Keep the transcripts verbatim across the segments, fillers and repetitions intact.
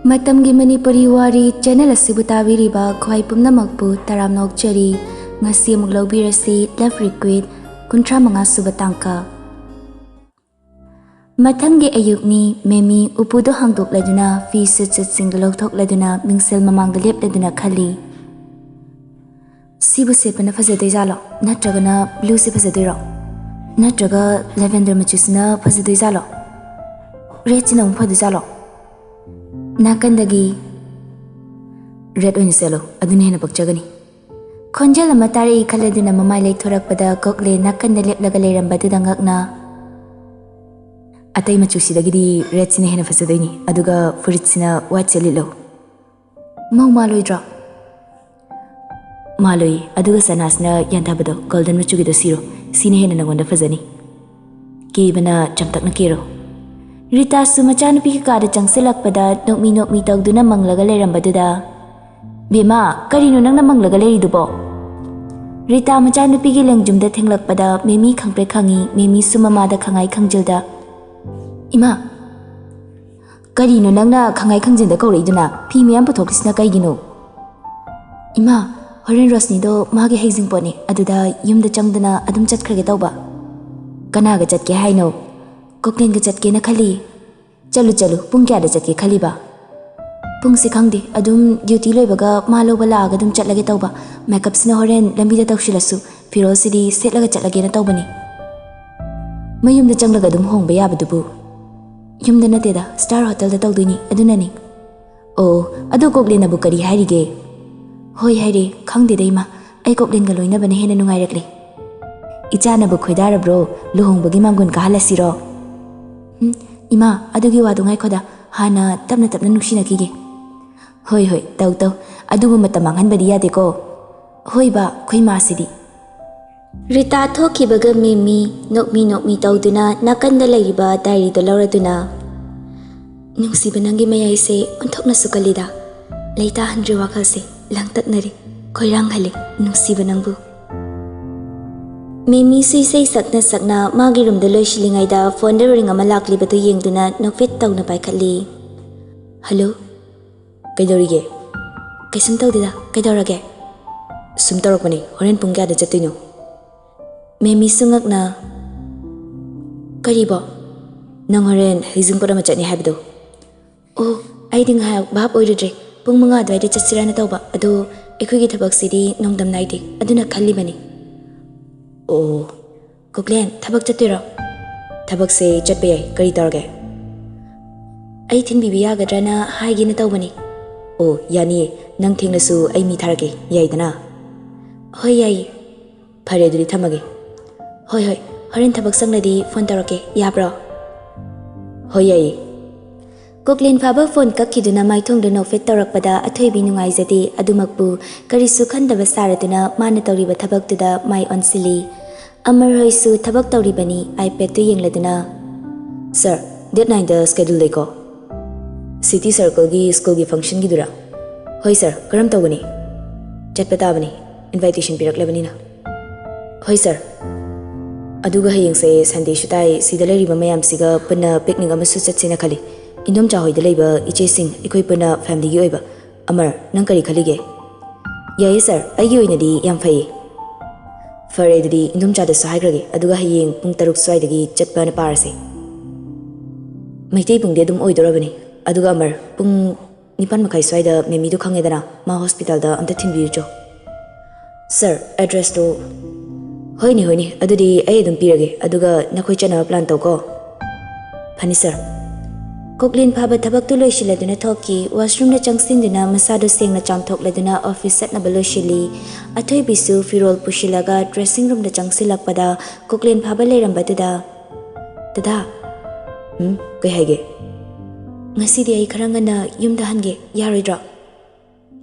ꯃꯇꯝꯒꯤ ꯃꯅꯤꯄꯨꯔꯤ ꯋꯥꯔꯤ ꯆꯦꯅꯦꯜ ꯑꯁꯤꯕꯨ ꯇꯥꯕꯤꯔꯤꯕ ꯈ꯭ꯋꯥꯏ ꯄꯨꯝꯅꯃꯛꯄꯨ ꯇꯔꯥꯝꯅ ꯑꯣꯛꯆꯔꯤ꯫ ꯉꯁꯤ ꯑꯃꯨꯛ ꯂꯧꯕꯤꯔꯁꯤ Love Request ꯀꯨꯟꯊ꯭ꯔꯥ ꯃꯉꯥ ꯁꯨꯕ ꯇꯥꯡꯀꯛ꯫ ꯃꯊꯪꯒꯤ ꯑꯌꯨꯛꯅꯤ꯫ ꯃꯦꯃꯤ ꯎꯄꯨꯗꯨ ꯍꯥꯡꯗꯣꯛꯂꯗꯨꯅ ꯐꯤ ꯁꯨꯠ ꯁꯨꯠꯁꯤꯡꯗꯨ ꯂꯧꯊꯣꯛꯂꯗꯨꯅ ꯃꯤꯡꯁꯦꯜ ꯃꯃꯥꯡꯗ ꯂꯦꯞꯂꯗꯨꯅ ꯈꯜꯂꯤ꯫ ꯁꯤꯕꯨ ꯁꯦꯠꯄꯅ ꯐꯖꯗꯣꯏꯖꯥꯠꯂꯣ? ꯅꯠꯇ꯭ꯔꯒꯅ ꯕ꯭ꯂꯨꯁꯦ ꯐꯖꯗꯣꯏꯔꯣ? ꯅꯠꯇ꯭ꯔꯒ ꯂꯦꯚꯦꯟꯗꯔ ꯃꯆꯨꯁꯤꯅ ꯐꯖꯗꯣꯏꯖꯥꯠꯂꯣ? ꯔꯦꯗꯁꯤꯅ ꯑꯃꯨꯛ ꯐꯗꯣꯏꯖꯥꯠꯂꯣ? ꯅꯥꯀꯟꯗꯒꯤ ꯔꯦꯗ ꯑꯣꯏꯅ ꯁꯦꯠꯂꯣ, ꯑꯗꯨꯅ ꯍꯦꯟꯅ ꯄꯛꯆꯒꯅꯤ꯫ ꯈꯣꯟꯖꯦꯜ ꯑꯃ ꯇꯥꯔꯛꯏ ꯈꯜꯂꯗꯨꯅ ꯃꯃꯥꯏ ꯂꯩꯊꯣꯔꯛꯄꯗ ꯀꯣꯛꯂꯦ ꯅꯥꯀꯟꯗ ꯂꯦꯞꯂꯒ ꯂꯩꯔꯝꯕꯗꯨꯗ ꯉꯛꯅ, "ꯑꯇꯩ ꯃꯆꯨꯁꯤꯗꯒꯤꯗꯤ ꯔꯦꯗꯁꯤꯅ ꯍꯦꯟꯅ ꯐꯖꯗꯣꯏꯅꯤ, ꯑꯗꯨꯒ ꯐꯨꯔꯤꯠꯁꯤꯅ ꯋꯥꯏꯠꯁꯦ ꯂꯤꯠꯂꯣ꯫ ꯃꯧ ꯃꯥꯜꯂꯣꯏꯗ꯭ꯔꯣ?" "ꯃꯥꯜꯂꯣꯏ, ꯑꯗꯨꯒ ꯁꯅꯥꯁꯤꯅ ꯌꯥꯟꯊꯕꯗꯣ, ꯒꯣꯜꯗꯟ ꯃꯆꯨꯒꯤꯗꯣ ꯁꯤꯔꯣ, ꯁꯤꯅ ꯍꯦꯟꯅ ꯅꯉꯣꯟꯗ ꯐꯖꯅꯤ꯫ ꯀꯦꯕꯅ ꯆꯝꯇꯛꯅ ꯀꯦꯔꯣ꯫" ꯔꯤꯇꯥꯁꯨ ꯃꯆꯥꯅꯨꯄꯤꯒꯤ ꯀꯥꯗ ꯆꯪꯁꯤꯜꯂꯛꯄꯗ ꯅꯣꯛꯃꯤ ꯅꯣꯛꯃꯤ ꯇꯧꯗꯨꯅ ꯃꯪꯂꯒ ꯂꯩꯔꯝꯕꯗꯨꯗ, "ꯕꯦꯝꯃ, ꯀꯔꯤꯅꯣ ꯅꯪꯅ ꯃꯪꯂꯒ ꯂꯩꯔꯤꯗꯨꯕꯣ?" ꯔꯤꯇꯥ ꯃꯆꯥꯅꯨꯄꯤꯒꯤ ꯂꯦꯡꯖꯨꯝꯗ ꯊꯦꯡꯂꯛꯄꯗ ꯃꯦꯃꯤ ꯈꯪꯄ꯭ꯔꯦꯛ ꯈꯪꯉꯤ, ꯃꯦꯃꯤꯁꯨ ꯃꯃꯥꯗ ꯈꯪꯉꯥꯏ ꯈꯪꯖꯤꯜꯗ, "ꯏꯃꯥ, ꯀꯔꯤꯅꯣ ꯅꯪꯅ ꯈꯪꯉꯥꯏ ꯈꯪꯖꯤꯟꯗ ꯀꯧꯔꯛꯏꯗꯨꯅ? ꯐꯤ ꯃꯌꯥꯝ ꯄꯨꯊꯣꯛꯂꯤꯁꯤꯅ ꯀꯩꯒꯤꯅꯣ?" "ꯏꯃꯥ, ꯍꯣꯔꯦꯟ ꯔꯣꯁꯅꯤꯗꯣ ꯃꯥꯒꯤ ꯍꯩꯖꯤꯡꯄꯣꯠꯅꯤ, ꯑꯗꯨꯗ ꯌꯨꯝꯗ ꯆꯪꯗꯅ ꯑꯗꯨꯝ ꯆꯠꯈ꯭ꯔꯒꯦ ꯇꯧꯕ꯫" "ꯀꯅꯥꯒ ꯆꯠꯀꯦ ꯍꯥꯏꯅꯣ?" "ꯀꯣꯛꯂꯦꯟꯒ ꯆꯠꯀꯦꯅ ꯈꯜꯂꯤ꯫" "ꯆꯠꯂꯨ ꯆꯠꯂꯨ, ꯄꯨꯡ ꯀꯌꯥꯗ ꯆꯠꯀꯦ ꯈꯜꯂꯤꯕ?" "ꯄꯨꯡꯁꯦ ꯈꯪꯗꯦ, ꯑꯗꯨꯝ ꯗ꯭ꯌꯨꯇꯤ ꯂꯣꯏꯕꯒ ꯃꯥ ꯂꯧꯕ ꯂꯥꯛꯑꯒ ꯑꯗꯨꯝ ꯆꯠꯂꯒꯦ ꯇꯧꯕ꯫ ꯃꯦꯀꯞꯁꯤꯅ ꯍꯣꯔꯦꯟ ꯂꯝꯕꯤꯗ ꯇꯧꯁꯤꯜꯂꯁꯨ, ꯐꯤꯔꯣꯜꯁꯤꯗꯤ ꯁꯦꯠꯂꯒ ꯆꯠꯂꯒꯦꯅ ꯇꯧꯕꯅꯤ꯫" "ꯃꯌꯨꯝꯗ ꯆꯪꯂꯒ ꯑꯗꯨꯝ ꯍꯣꯡꯕ ꯌꯥꯕꯗꯨꯕꯨ?" "ꯌꯨꯝꯗ ꯅꯠꯇꯦꯗ, ꯁ꯭ꯇꯥꯔ ꯍꯣꯇꯦꯜꯗ ꯇꯧꯗꯣꯏꯅꯤ, ꯑꯗꯨꯅꯅꯤ꯫" "ꯑꯣ, ꯑꯗꯨ ꯀꯣꯛꯂꯦꯅꯕꯨ ꯀꯔꯤ ꯍꯥꯏꯔꯤꯒꯦ?" "ꯍꯣꯏ ꯍꯥꯏꯔꯦ, ꯈꯪꯗꯦꯗ ꯏꯃꯥ, ꯑꯩ ꯀꯣꯛꯂꯦꯟꯒ ꯂꯣꯏꯅꯕꯅ ꯍꯦꯟꯅ ꯅꯨꯡꯉꯥꯏꯔꯛꯂꯦ꯫" "ꯏꯆꯥꯅꯕꯨ ꯈꯣꯏꯗꯥꯔꯕ꯭ꯔꯣ? ꯂꯨꯍꯣꯡꯕꯒꯤ ꯃꯥꯡꯒꯣꯟ ꯀꯥꯍꯜꯂꯁꯤꯔꯣ?" "ꯎꯝ, ꯏꯃꯥ, ꯑꯗꯨꯒꯤ ꯋꯥꯗꯣ ꯉꯥꯏꯈꯣꯗ, ꯍꯥꯟꯅ ꯇꯞꯅ ꯇꯞꯅ ꯅꯨꯡꯁꯤꯅꯈꯤꯒꯦ꯫" "ꯍꯣꯏ ꯍꯣꯏ, ꯇꯧ ꯇꯧ, ꯑꯗꯨꯕꯨ ꯃꯇꯝ ꯃꯥꯡꯍꯟꯕꯗꯤ ꯌꯥꯗꯦꯀꯣ꯫" "ꯍꯣꯏ ꯕꯥ, ꯑꯩꯈꯣꯏ ꯃꯥꯁꯤꯗꯤ꯫" ꯔꯤꯇꯥ ꯊꯣꯛꯈꯤꯕꯒ ꯃꯦꯃꯤ ꯅꯣꯛꯃꯤ ꯅꯣꯛꯃꯤ ꯇꯧꯗꯨꯅ ꯅꯥꯀꯟꯗ ꯂꯩꯔꯤꯕ ꯗꯥꯏꯔꯤꯗꯣ ꯂꯧꯔꯗꯨꯅ, "ꯅꯨꯡꯁꯤꯕ ꯅꯪꯒꯤ ꯃꯌꯥꯏꯁꯦ ꯑꯣꯟꯊꯣꯛꯅꯁꯨ ꯀꯜꯂꯤꯗ꯫ ꯂꯩꯇꯥꯍꯟꯗ꯭ꯔꯦ ꯋꯥꯈꯜꯁꯦ, ꯂꯥꯡꯇꯛꯅꯔꯦ, ꯈꯣꯏꯔꯥꯡꯍꯜꯂꯦ, ꯅꯨꯡꯁꯤꯕ ꯅꯪꯕꯨ꯫" ꯃꯦꯃꯤꯁꯨ ꯏꯁꯩ ꯁꯛꯅ ꯁꯛꯅ ꯃꯥꯒꯤ ꯔꯨꯝꯗ ꯂꯣꯏꯁꯤꯜꯂꯤꯉꯩꯗ ꯐꯣꯟꯗ ꯔꯤꯡ ꯑꯃ ꯂꯥꯛꯂꯤꯕꯗꯨ ꯌꯦꯡꯗꯨꯅ ꯅꯣꯛꯐꯦꯠ ꯇꯧꯅ ꯄꯥꯏꯈꯠꯂꯤ꯫ "ꯍꯜꯂꯣ?" ꯀꯩꯗꯧꯔꯤꯒꯦ? ꯀꯩꯁꯨꯝ ꯇꯧꯗꯦꯗ꯫ ꯀꯩꯗꯧꯔꯒꯦ? ꯁꯨꯝ ꯇꯧꯔꯛꯄꯅꯦ꯫ ꯍꯣꯔꯦꯟ ꯄꯨꯡ ꯀꯌꯥꯗ ꯆꯠꯇꯣꯏꯅꯣ? ꯃꯦꯃꯤꯁꯨ ꯉꯛꯅ, "ꯀꯔꯤꯕꯣ?" "ꯅꯪ ꯍꯣꯔꯦꯟ ꯍꯩꯖꯤꯡꯄꯣꯠ ꯑꯃ ꯆꯠꯅꯤ ꯍꯥꯏꯕꯗꯣ?" "ꯑꯣ, ꯑꯩꯗꯤ ꯉꯥꯏꯍꯥꯛ ꯚꯥꯞ ꯑꯣꯏꯔꯨꯗ꯭ꯔꯦ꯫ ꯄꯨꯡ ꯃꯉꯥ ꯑꯗꯨꯋꯥꯏꯗ ꯆꯠꯁꯤꯔꯥꯅ ꯇꯧꯕ꯫ ꯑꯗꯣ ꯑꯩꯈꯣꯏꯒꯤ ꯊꯕꯛꯁꯤꯗꯤ ꯅꯣꯡꯗꯝ ꯅꯥꯏꯗꯦ, ꯑꯗꯨꯅ ꯈꯜꯂꯤꯕꯅꯤ꯫" "ꯑꯣ, ꯀꯣꯛꯂꯦꯟ, ꯊꯕꯛ ꯆꯠꯇꯣꯏꯔꯣ?" "ꯊꯕꯛꯁꯦ ꯆꯠꯄ ꯌꯥꯏ꯫ ꯀꯔꯤ ꯇꯧꯔꯒꯦ?" "ꯑꯩ ꯊꯤꯟꯕꯤꯕ ꯌꯥꯒꯗ꯭ꯔꯅ ꯍꯥꯏꯒꯦꯅ ꯇꯧꯕꯅꯤ꯫" "ꯑꯣ, ꯌꯥꯅꯤꯌꯦ꯫ ꯅꯪ ꯊꯦꯡꯂꯁꯨ ꯑꯩ ꯃꯤ ꯊꯥꯔꯛꯀꯦ, ꯌꯥꯏꯗꯅ?" "ꯍꯣꯏ, ꯌꯥꯏꯌꯦ꯫" "ꯐꯔꯦ, ꯑꯗꯨꯗꯤ ꯊꯝꯃꯒꯦ꯫" "ꯍꯣꯏ, ꯍꯣꯏ, ꯍꯣꯔꯦꯟ ꯊꯕꯛ ꯁꯪꯂꯗꯤ ꯐꯣꯟ ꯇꯧꯔꯛꯀꯦ, ꯌꯥꯕ꯭ꯔꯣ?" "ꯍꯣꯏ, ꯌꯥꯏꯌꯦ꯫" ꯀꯣꯛꯂꯦꯟ ꯐꯥꯕ ꯐꯣꯟ ꯀꯛꯈꯤꯗꯨꯅ ꯃꯥꯏꯊꯣꯡꯗ ꯅꯣꯛꯐꯦꯠ ꯇꯧꯔꯛꯄꯗ ꯑꯊꯣꯏꯕꯤ ꯅꯨꯡꯉꯥꯏꯖꯗꯦ꯫ ꯑꯗꯨꯃꯛꯄꯨ ꯀꯔꯤꯁꯨ ꯈꯟꯗꯕ ꯁꯥꯔꯗꯨꯅ ꯃꯥꯅ ꯇꯧꯔꯤꯕ ꯊꯕꯛꯇꯨꯗ ꯃꯥꯏ ꯑꯣꯟꯁꯤꯜꯂꯤ꯫ ꯑꯃꯔ ꯍꯣꯏꯁꯨ ꯊꯕꯛ ꯇꯧꯔꯤꯕꯅꯤ, iPadꯇꯨ ꯌꯦꯡꯂꯗꯨꯅ꯫ "ꯁꯥꯔ, date nineꯗ schedule ꯂꯩꯀꯣ? City Circleꯒꯤ ꯁ꯭ꯀꯨꯜꯒꯤ functionꯒꯤꯗꯨꯔꯥ?" "ꯍꯣꯏ ꯁꯥꯔ, ꯀꯔꯝ ꯇꯧꯒꯅꯤ?" "ꯆꯠꯄ ꯇꯥꯕꯅꯤ, invitation ꯄꯤꯔꯛꯂꯕꯅꯤꯅ꯫" "ꯍꯣꯏ ꯁꯥꯔ꯫ ꯑꯗꯨꯒ ꯍꯌꯦꯡꯁꯦ Sundayꯁꯨ ꯇꯥꯏ, ꯁꯤꯗ ꯂꯩꯔꯤꯕ ꯃꯌꯥꯝꯁꯤꯒ ꯄꯨꯟꯅ picnic ꯑꯃꯁꯨ ꯆꯠꯁꯦꯅ ꯈꯜꯂꯤ꯫ ꯏꯟꯗꯣꯝꯆꯥ ꯍꯣꯏꯗ ꯂꯩꯕ ꯏꯆꯦꯁꯤꯡ, ꯑꯩꯈꯣꯏ ꯄꯨꯟꯅ familyꯒꯤ ꯑꯣꯏꯕ꯫ ꯑꯃꯔ, ꯅꯪ ꯀꯔꯤ ꯈꯜꯂꯤꯒꯦ?" "ꯌꯥꯏꯌꯦ ꯁꯥꯔ, ꯑꯩꯒꯤ ꯑꯣꯏꯅꯗꯤ ꯌꯥꯝ ꯐꯩꯌꯦ꯫" "ꯐꯔꯦ, ꯑꯗꯨꯗꯤ ꯏꯟꯗꯣꯝꯆꯥꯗꯁꯨ ꯍꯥꯏꯈ꯭ꯔꯒꯦ, ꯑꯗꯨꯒ ꯍꯌꯦꯡ ꯄꯨꯡ ꯇꯔꯨꯛ ꯁ꯭ꯋꯥꯏꯗꯒꯤ ꯆꯠꯄꯅ ꯄꯥꯔꯁꯦ꯫" ꯃꯩꯇꯩ ꯄꯨꯡꯗꯤ ꯑꯗꯨꯝ ꯑꯣꯏꯗꯣꯔꯕꯅꯤ꯫ ꯑꯗꯨꯒ ꯑꯃꯔ, ꯄꯨꯡ ꯅꯤꯄꯥꯟ ꯃꯈꯥꯏ ꯁ꯭ꯋꯥꯏꯗ ꯃꯦꯃꯤꯗꯣ ꯈꯪꯉꯦꯗꯅ, ꯃꯥ hospitalꯗ ꯑꯝꯇ ꯊꯤꯟꯕꯤꯔꯨꯆꯣ꯫ "ꯁꯥꯔ, addressꯇꯣ?" "ꯍꯣꯏꯅꯦ, ꯍꯣꯏꯅꯦ, ꯑꯗꯨꯗꯤ ꯑꯩ ꯑꯗꯨꯝ ꯄꯤꯔꯒꯦ, ꯑꯗꯨꯒ ꯅꯈꯣꯏ ꯆꯠꯅꯕ plan ꯇꯧꯀꯣ꯫" "ꯐꯅꯤ ꯁꯥꯔ꯫" ꯀꯣꯛꯂꯦꯟ ꯐꯥꯕ ꯊꯕꯛꯇꯨ ꯂꯣꯏꯁꯤꯜꯂꯗꯨꯅ ꯊꯣꯛꯈꯤ꯫ Washroomꯗ ꯆꯪꯁꯤꯟꯗꯨꯅ ꯃꯁꯥꯗꯨ ꯁꯦꯡꯅ ꯆꯥꯝꯊꯣꯛꯂꯗꯨꯅ office ꯆꯠꯅꯕ ꯂꯣꯏꯁꯤꯜꯂꯤ꯫ ꯑꯊꯣꯏꯕꯤꯁꯨ ꯐꯤꯔꯣꯜ ꯄꯨꯁꯤꯜꯂꯒ dressing roomꯗ ꯆꯪꯁꯤꯜꯂꯛꯄꯗ ꯀꯣꯛꯂꯦꯟ ꯐꯥꯕ ꯂꯩꯔꯝꯕꯗꯨꯗ, "ꯗꯗꯥ꯫" "ꯎꯝ, ꯀꯩ ꯍꯥꯏꯒꯦ?" "ꯉꯁꯤꯗꯤ ꯑꯩ ꯈꯔ ꯉꯟꯅ ꯌꯨꯝꯗ ꯍꯟꯒꯦ, ꯌꯥꯔꯣꯏꯗ꯭ꯔꯣ?"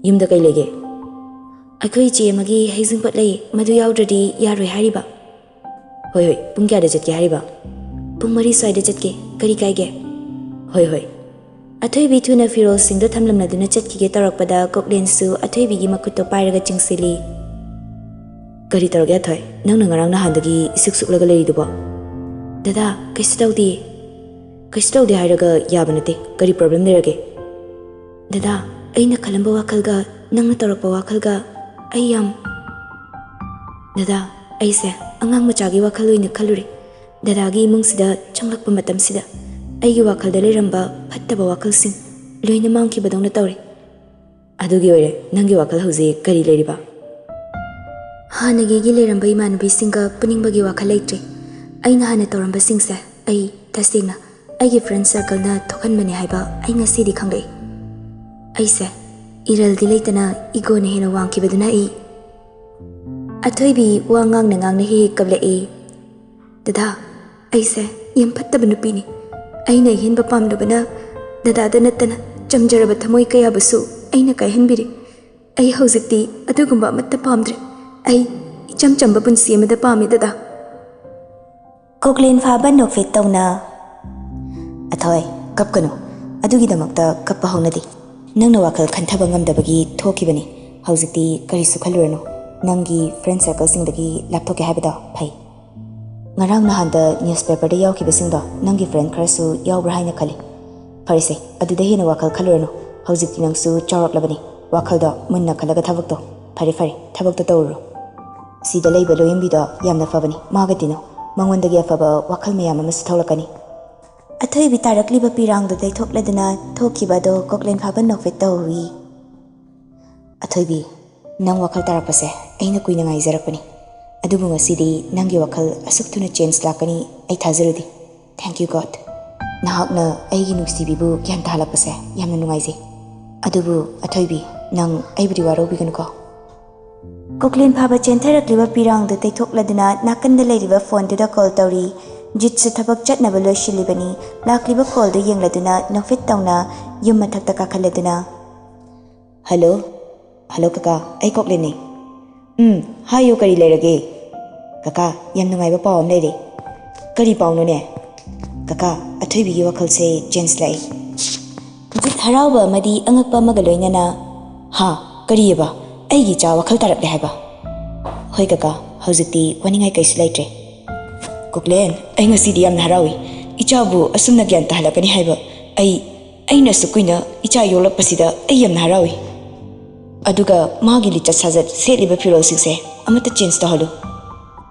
"ꯌꯨꯝꯗ ꯀꯩ ꯂꯩꯒꯦ?" "ꯑꯩꯈꯣꯏ ꯏꯆꯦ ꯑꯃꯒꯤ ꯍꯩꯖꯤꯡꯄꯣꯠ ꯂꯩ, ꯃꯗꯨ ꯌꯥꯎꯗ꯭ꯔꯗꯤ ꯌꯥꯔꯣꯏ ꯍꯥꯏꯔꯤꯕ꯫" "ꯍꯣꯏ, ꯍꯣꯏ, ꯄꯨꯡ ꯀꯌꯥꯗ ꯆꯠꯀꯦ ꯍꯥꯏꯔꯤꯕ?" "ꯄꯨꯡ ꯃꯔꯤ ꯁ꯭ꯋꯥꯏꯗ ꯆꯠꯀꯦ, ꯀꯔꯤ ꯀꯥꯏꯒꯦ?" "ꯍꯣꯏ, ꯍꯣꯏ꯫" ꯑꯊꯣꯏꯕꯤ ꯊꯨꯅ ꯐꯤꯔꯣꯜꯁꯤꯡꯗꯣ ꯊꯝꯂꯝꯂꯗꯨꯅ ꯆꯠꯈꯤꯒꯦ ꯇꯧꯔꯛꯄꯗ ꯀꯣꯛꯂꯦꯟꯁꯨ ꯑꯊꯣꯏꯕꯤꯒꯤ ꯃꯈꯨꯠꯇꯣ ꯄꯥꯏꯔꯒ ꯆꯤꯡꯁꯤꯜꯂꯤ꯫ "ꯀꯔꯤ ꯇꯧꯔꯒꯦ ꯑꯊꯣꯏ? ꯅꯪꯅ ꯉꯔꯥꯡ ꯅꯍꯥꯟꯗꯒꯤ ꯏꯁꯨꯛ ꯁꯨꯛꯂꯒ ꯂꯩꯔꯤꯗꯨꯕꯣ?" "ꯗꯗꯥ, ꯀꯩꯁꯨ ꯇꯧꯗꯦ꯫" "ꯀꯩꯁꯨ ꯇꯧꯗꯦ ꯍꯥꯏꯔꯒ ꯌꯥꯕ ꯅꯠꯇꯦ꯫ ꯀꯔꯤ problem ꯂꯩꯔꯒꯦ?" "ꯗꯗꯥ, ꯑꯩꯅ ꯈꯜꯂꯝꯕ ꯋꯥꯈꯜꯒ ꯅꯪꯅ ꯇꯧꯔꯛꯄ ꯋꯥꯈꯜꯒ ꯑꯩ ꯌꯥꯝ ꯗꯗꯥ, ꯑꯩꯁꯦ ꯑꯉꯥꯡ ꯃꯆꯥꯒꯤ ꯋꯥꯈꯜ ꯑꯣꯏꯅ ꯈꯜꯂꯨꯔꯦ꯫ ꯗꯗꯥꯒꯤ ꯏꯃꯨꯡꯁꯤꯗ ꯆꯪꯂꯛꯄ ꯃꯇꯝꯁꯤꯗ ꯑꯩꯒꯤ ꯋꯥꯈꯜꯗ ꯂꯩꯔꯝꯕ ꯐꯠꯇꯕ ꯋꯥꯈꯜꯁꯤꯡ ꯂꯣꯏꯅ ꯃꯥꯡꯈꯤꯕꯗꯧꯅ ꯇꯧꯔꯦ꯫ ꯑꯗꯨꯒꯤ ꯑꯣꯏꯔꯦ ꯅꯪꯒꯤ ꯋꯥꯈꯜ ꯍꯧꯖꯤꯛ ꯀꯔꯤ ꯂꯩꯔꯤꯕ? ꯍꯥꯟꯅꯒꯤꯒꯤ ꯂꯩꯔꯝꯕ ꯏꯃꯥꯟꯅꯕꯤꯁꯤꯡꯒ ꯄꯨꯅꯤꯡꯕꯒꯤ ꯋꯥꯈꯜ ꯂꯩꯇ꯭ꯔꯦ꯫ ꯑꯩꯅ ꯍꯥꯟꯅ ꯇꯧꯔꯝꯕꯁꯤꯡꯁꯦ ꯑꯩ ꯇꯁꯦꯡꯅ ꯑꯩꯒꯤ friend circleꯅ ꯊꯣꯛꯍꯟꯕꯅꯤ ꯍꯥꯏꯕ ꯑꯩ ꯉꯁꯤꯗꯤ ꯈꯪꯂꯛꯏ꯫ ꯑꯩꯁꯦ ꯏꯔꯜꯗꯤ ꯂꯩꯇꯅ egoꯅ ꯍꯦꯟꯅ ꯋꯥꯡꯈꯤꯕꯗꯨꯅ ꯑꯩ ꯑꯊꯣꯏꯕꯤ ꯋꯥ ꯉꯥꯡꯅ ꯉꯥꯡꯅ ꯍꯦꯛ ꯍꯦꯛ ꯀꯞꯂꯛꯏ꯫ ꯗꯗꯥ, ꯑꯩꯁꯦ ꯌꯥꯝ ꯐꯠꯇꯕ ꯅꯨꯄꯤꯅꯤ꯫ ꯑꯩꯅ ꯑꯍꯦꯟꯕ ꯄꯥꯝꯂꯨꯕꯅ ꯗꯗꯥꯗ ꯅꯠꯇꯅ ꯆꯝꯖꯔꯕ ꯊꯃꯣꯏ ꯀꯌꯥꯕꯨꯁꯨ ꯑꯩꯅ ꯀꯥꯏꯍꯟꯕꯤꯔꯦ꯫ ꯑꯩ ꯍꯧꯖꯤꯛꯇꯤ ꯑꯗꯨꯒꯨꯝꯕ ꯑꯃꯠꯇ ꯄꯥꯝꯗ꯭ꯔꯦ꯫ ꯑꯩ ꯏꯆꯝ ꯆꯝꯕ ꯄꯨꯟꯁꯤ ꯑꯃꯗ ꯄꯥꯝꯃꯤ ꯗꯗꯥ꯫ ꯀꯣꯛꯂꯦꯟ ꯐꯥꯕ ꯅꯣꯛꯐꯦꯠ ꯇꯧꯅ, ꯑꯊꯣꯏ, ꯀꯞꯀꯅꯨ꯫ ꯑꯗꯨꯒꯤꯗꯃꯛꯇ ꯀꯞꯄ ꯍꯧꯅꯗꯦ꯫ ꯅꯪꯅ ꯋꯥꯈꯜ ꯈꯟꯊꯕ ꯉꯝꯗꯕꯒꯤ ꯊꯣꯛꯈꯤꯕꯅꯤ꯫ ꯍꯧꯖꯤꯛꯇꯤ ꯀꯔꯤꯁꯨ ꯈꯜꯂꯨꯔꯅꯨ꯫ ꯅꯪꯒꯤ friend circleꯁꯤꯡꯗꯒꯤ ꯂꯥꯞꯊꯣꯛꯀꯦ ꯍꯥꯏꯕꯗꯣ ꯐꯩ꯫ ꯉꯔꯥꯡ ꯅꯍꯥꯟꯗ newspaperꯗ ꯌꯥꯎꯈꯤꯕꯁꯤꯡꯗꯣ ꯅꯪꯒꯤ friend ꯈꯔꯁꯨ ꯌꯥꯎꯕ꯭ꯔꯥ ꯍꯥꯏꯅ ꯈꯜꯂꯤ꯫ ꯐꯔꯦꯁꯦ, ꯑꯗꯨꯗ ꯍꯦꯟꯅ ꯋꯥꯈꯜ ꯈꯜꯂꯨꯔꯅꯨ꯫ ꯍꯧꯖꯤꯛꯇꯤ ꯅꯪꯁꯨ ꯆꯥꯎꯔꯛꯂꯕꯅꯤ꯫ ꯋꯥꯈꯜꯗꯣ ꯃꯨꯟꯅ ꯈꯜꯂꯒ ꯊꯕꯛꯇꯣ, ꯐꯔꯦ ꯐꯔꯦ, ꯊꯕꯛꯇꯣ ꯇꯧꯔꯨꯔꯣ꯫ ꯁꯤꯗ ꯂꯩꯕ ꯂꯣꯌꯦꯝꯕꯤꯗꯣ ꯌꯥꯝꯅ ꯐꯕꯅꯤ꯫ ꯃꯥꯒ ꯇꯤꯟꯅꯧ꯫ ꯃꯉꯣꯟꯗꯒꯤ ꯑꯐꯕ ꯋꯥꯈꯜ ꯃꯌꯥꯝ ꯑꯃꯁꯨ ꯊꯣꯛꯂꯛꯀꯅꯤ꯫ ꯑꯊꯣꯏꯕꯤ ꯇꯥꯔꯛꯂꯤꯕ ꯄꯤꯔꯥꯡꯗꯨ ꯇꯩꯊꯣꯛꯂꯗꯨꯅ ꯊꯣꯛꯈꯤꯕ ꯑꯗꯣ ꯀꯣꯛꯂꯦꯟ ꯐꯥꯕ ꯅꯣꯛꯐꯦꯠ ꯇꯧꯏ꯫ ꯑꯊꯣꯏꯕꯤ, ꯅꯪ ꯋꯥꯈꯜ ꯇꯥꯔꯛꯄꯁꯦ ꯑꯩꯅ ꯀꯨꯏꯅ ꯉꯥꯏꯖꯔꯛꯄꯅꯤ꯫ ꯑꯗꯨꯕꯨ ꯉꯁꯤꯗꯤ ꯅꯪꯒꯤ ꯋꯥꯈꯜ ꯑꯁꯨꯛ ꯊꯨꯅ change ꯂꯥꯛꯀꯅꯤ ꯑꯩ ꯊꯥꯖꯔꯨꯗꯦ꯫ Thank you God꯫ ꯅꯍꯥꯛꯅ ꯑꯩꯒꯤ ꯅꯨꯡꯁꯤꯕꯤꯕꯨ ꯒ꯭ꯌꯥꯟ ꯇꯥꯍꯜꯂꯛꯄꯁꯦ ꯌꯥꯝꯅ ꯅꯨꯡꯉꯥꯏꯖꯩ꯫ ꯑꯗꯨꯕꯨ ꯑꯊꯣꯏꯕꯤ, ꯅꯪ ꯑꯩꯕꯨꯗꯤ ꯋꯥꯔꯧꯕꯤꯒꯅꯨꯀꯣ꯫ ꯀꯣꯛꯂꯦꯟ ꯐꯥꯕ ꯆꯦꯟꯊꯔꯛꯂꯤꯕ ꯄꯤꯔꯥꯡꯗꯨ ꯇꯩꯊꯣꯛꯂꯗꯨꯅ ꯅꯥꯀꯟꯗ ꯂꯩꯔꯤꯕ phoneꯗꯨꯗ call ꯇꯧꯔꯤ꯫ ꯖꯤꯠꯁꯨ ꯊꯕꯛ ꯆꯠꯅꯕ ꯂꯣꯏꯁꯤꯜꯂꯤꯕꯅꯤ꯫ ꯂꯥꯛꯂꯤꯕ callꯗꯨ ꯌꯦꯡꯂꯗꯨꯅ ꯅꯣꯛꯐꯦꯠ ꯇꯧꯅ ꯌꯨꯝ ꯃꯊꯛꯇ ꯀꯥꯈꯠꯂꯗꯨꯅ, "Hello? Hello ꯀꯀꯥ, ꯑꯩ ꯀꯣꯛꯂꯦꯟꯅꯤ꯫ ꯎꯝ, ꯍꯥꯏꯌꯨ, ꯀꯔꯤ ꯂꯩꯔꯒꯦ?" "ꯀꯀꯥ, ꯌꯥꯝ ꯅꯨꯡꯉꯥꯏꯕ ꯄꯥꯎ ꯑꯃ ꯂꯩꯔꯦ꯫" "ꯀꯔꯤ ꯄꯥꯎꯅꯣꯅꯦ?" "ꯀꯀꯥ, ꯑꯊꯣꯏꯕꯤꯒꯤ ꯋꯥꯈꯜꯁꯦ change ꯂꯥꯛꯏ꯫" ꯖꯤꯠ ꯍꯔꯥꯎꯕ ꯑꯃꯗꯤ ꯑꯉꯛꯄ ꯑꯃꯒ ꯂꯣꯏꯅꯅ, "ꯍꯥ? ꯀꯔꯤꯑꯕ? ꯑꯩꯒꯤ ꯏꯆꯥ ꯋꯥꯈꯜ ꯇꯥꯔꯛꯂꯦ ꯍꯥꯏꯕ?" "ꯍꯣꯏ ꯀꯀꯥ, ꯍꯧꯖꯤꯛꯇꯤ ꯋꯥꯅꯤꯡꯉꯥꯏ ꯀꯩꯁꯨ ꯂꯩꯇ꯭ꯔꯦ꯫" "ꯀꯣꯛꯂꯦꯟ, ꯑꯩ ꯉꯁꯤꯗꯤ ꯌꯥꯝꯅ ꯍꯔꯥꯎꯏ꯫ ꯏꯆꯥꯕꯨ ꯑꯁꯨꯝꯅ ꯒ꯭ꯌꯥꯟ ꯇꯥꯍꯜꯂꯛꯀꯅꯤ ꯍꯥꯏꯕ ꯑꯩ ꯑꯩꯅ ꯑꯁꯨꯛ ꯀꯨꯏꯅ ꯏꯆꯥ ꯌꯣꯛꯂꯛꯄꯁꯤꯗ ꯑꯩ ꯌꯥꯝꯅ ꯍꯔꯥꯎꯏ꯫ ꯑꯗꯨꯒ ꯃꯥꯒꯤ ꯂꯤꯆꯠ ꯁꯥꯖꯠ, ꯁꯦꯠꯂꯤꯕ ꯐꯤꯔꯣꯜꯁꯤꯡꯁꯦ ꯑꯃꯠꯇ change ꯇꯧꯍꯜꯂꯨ꯫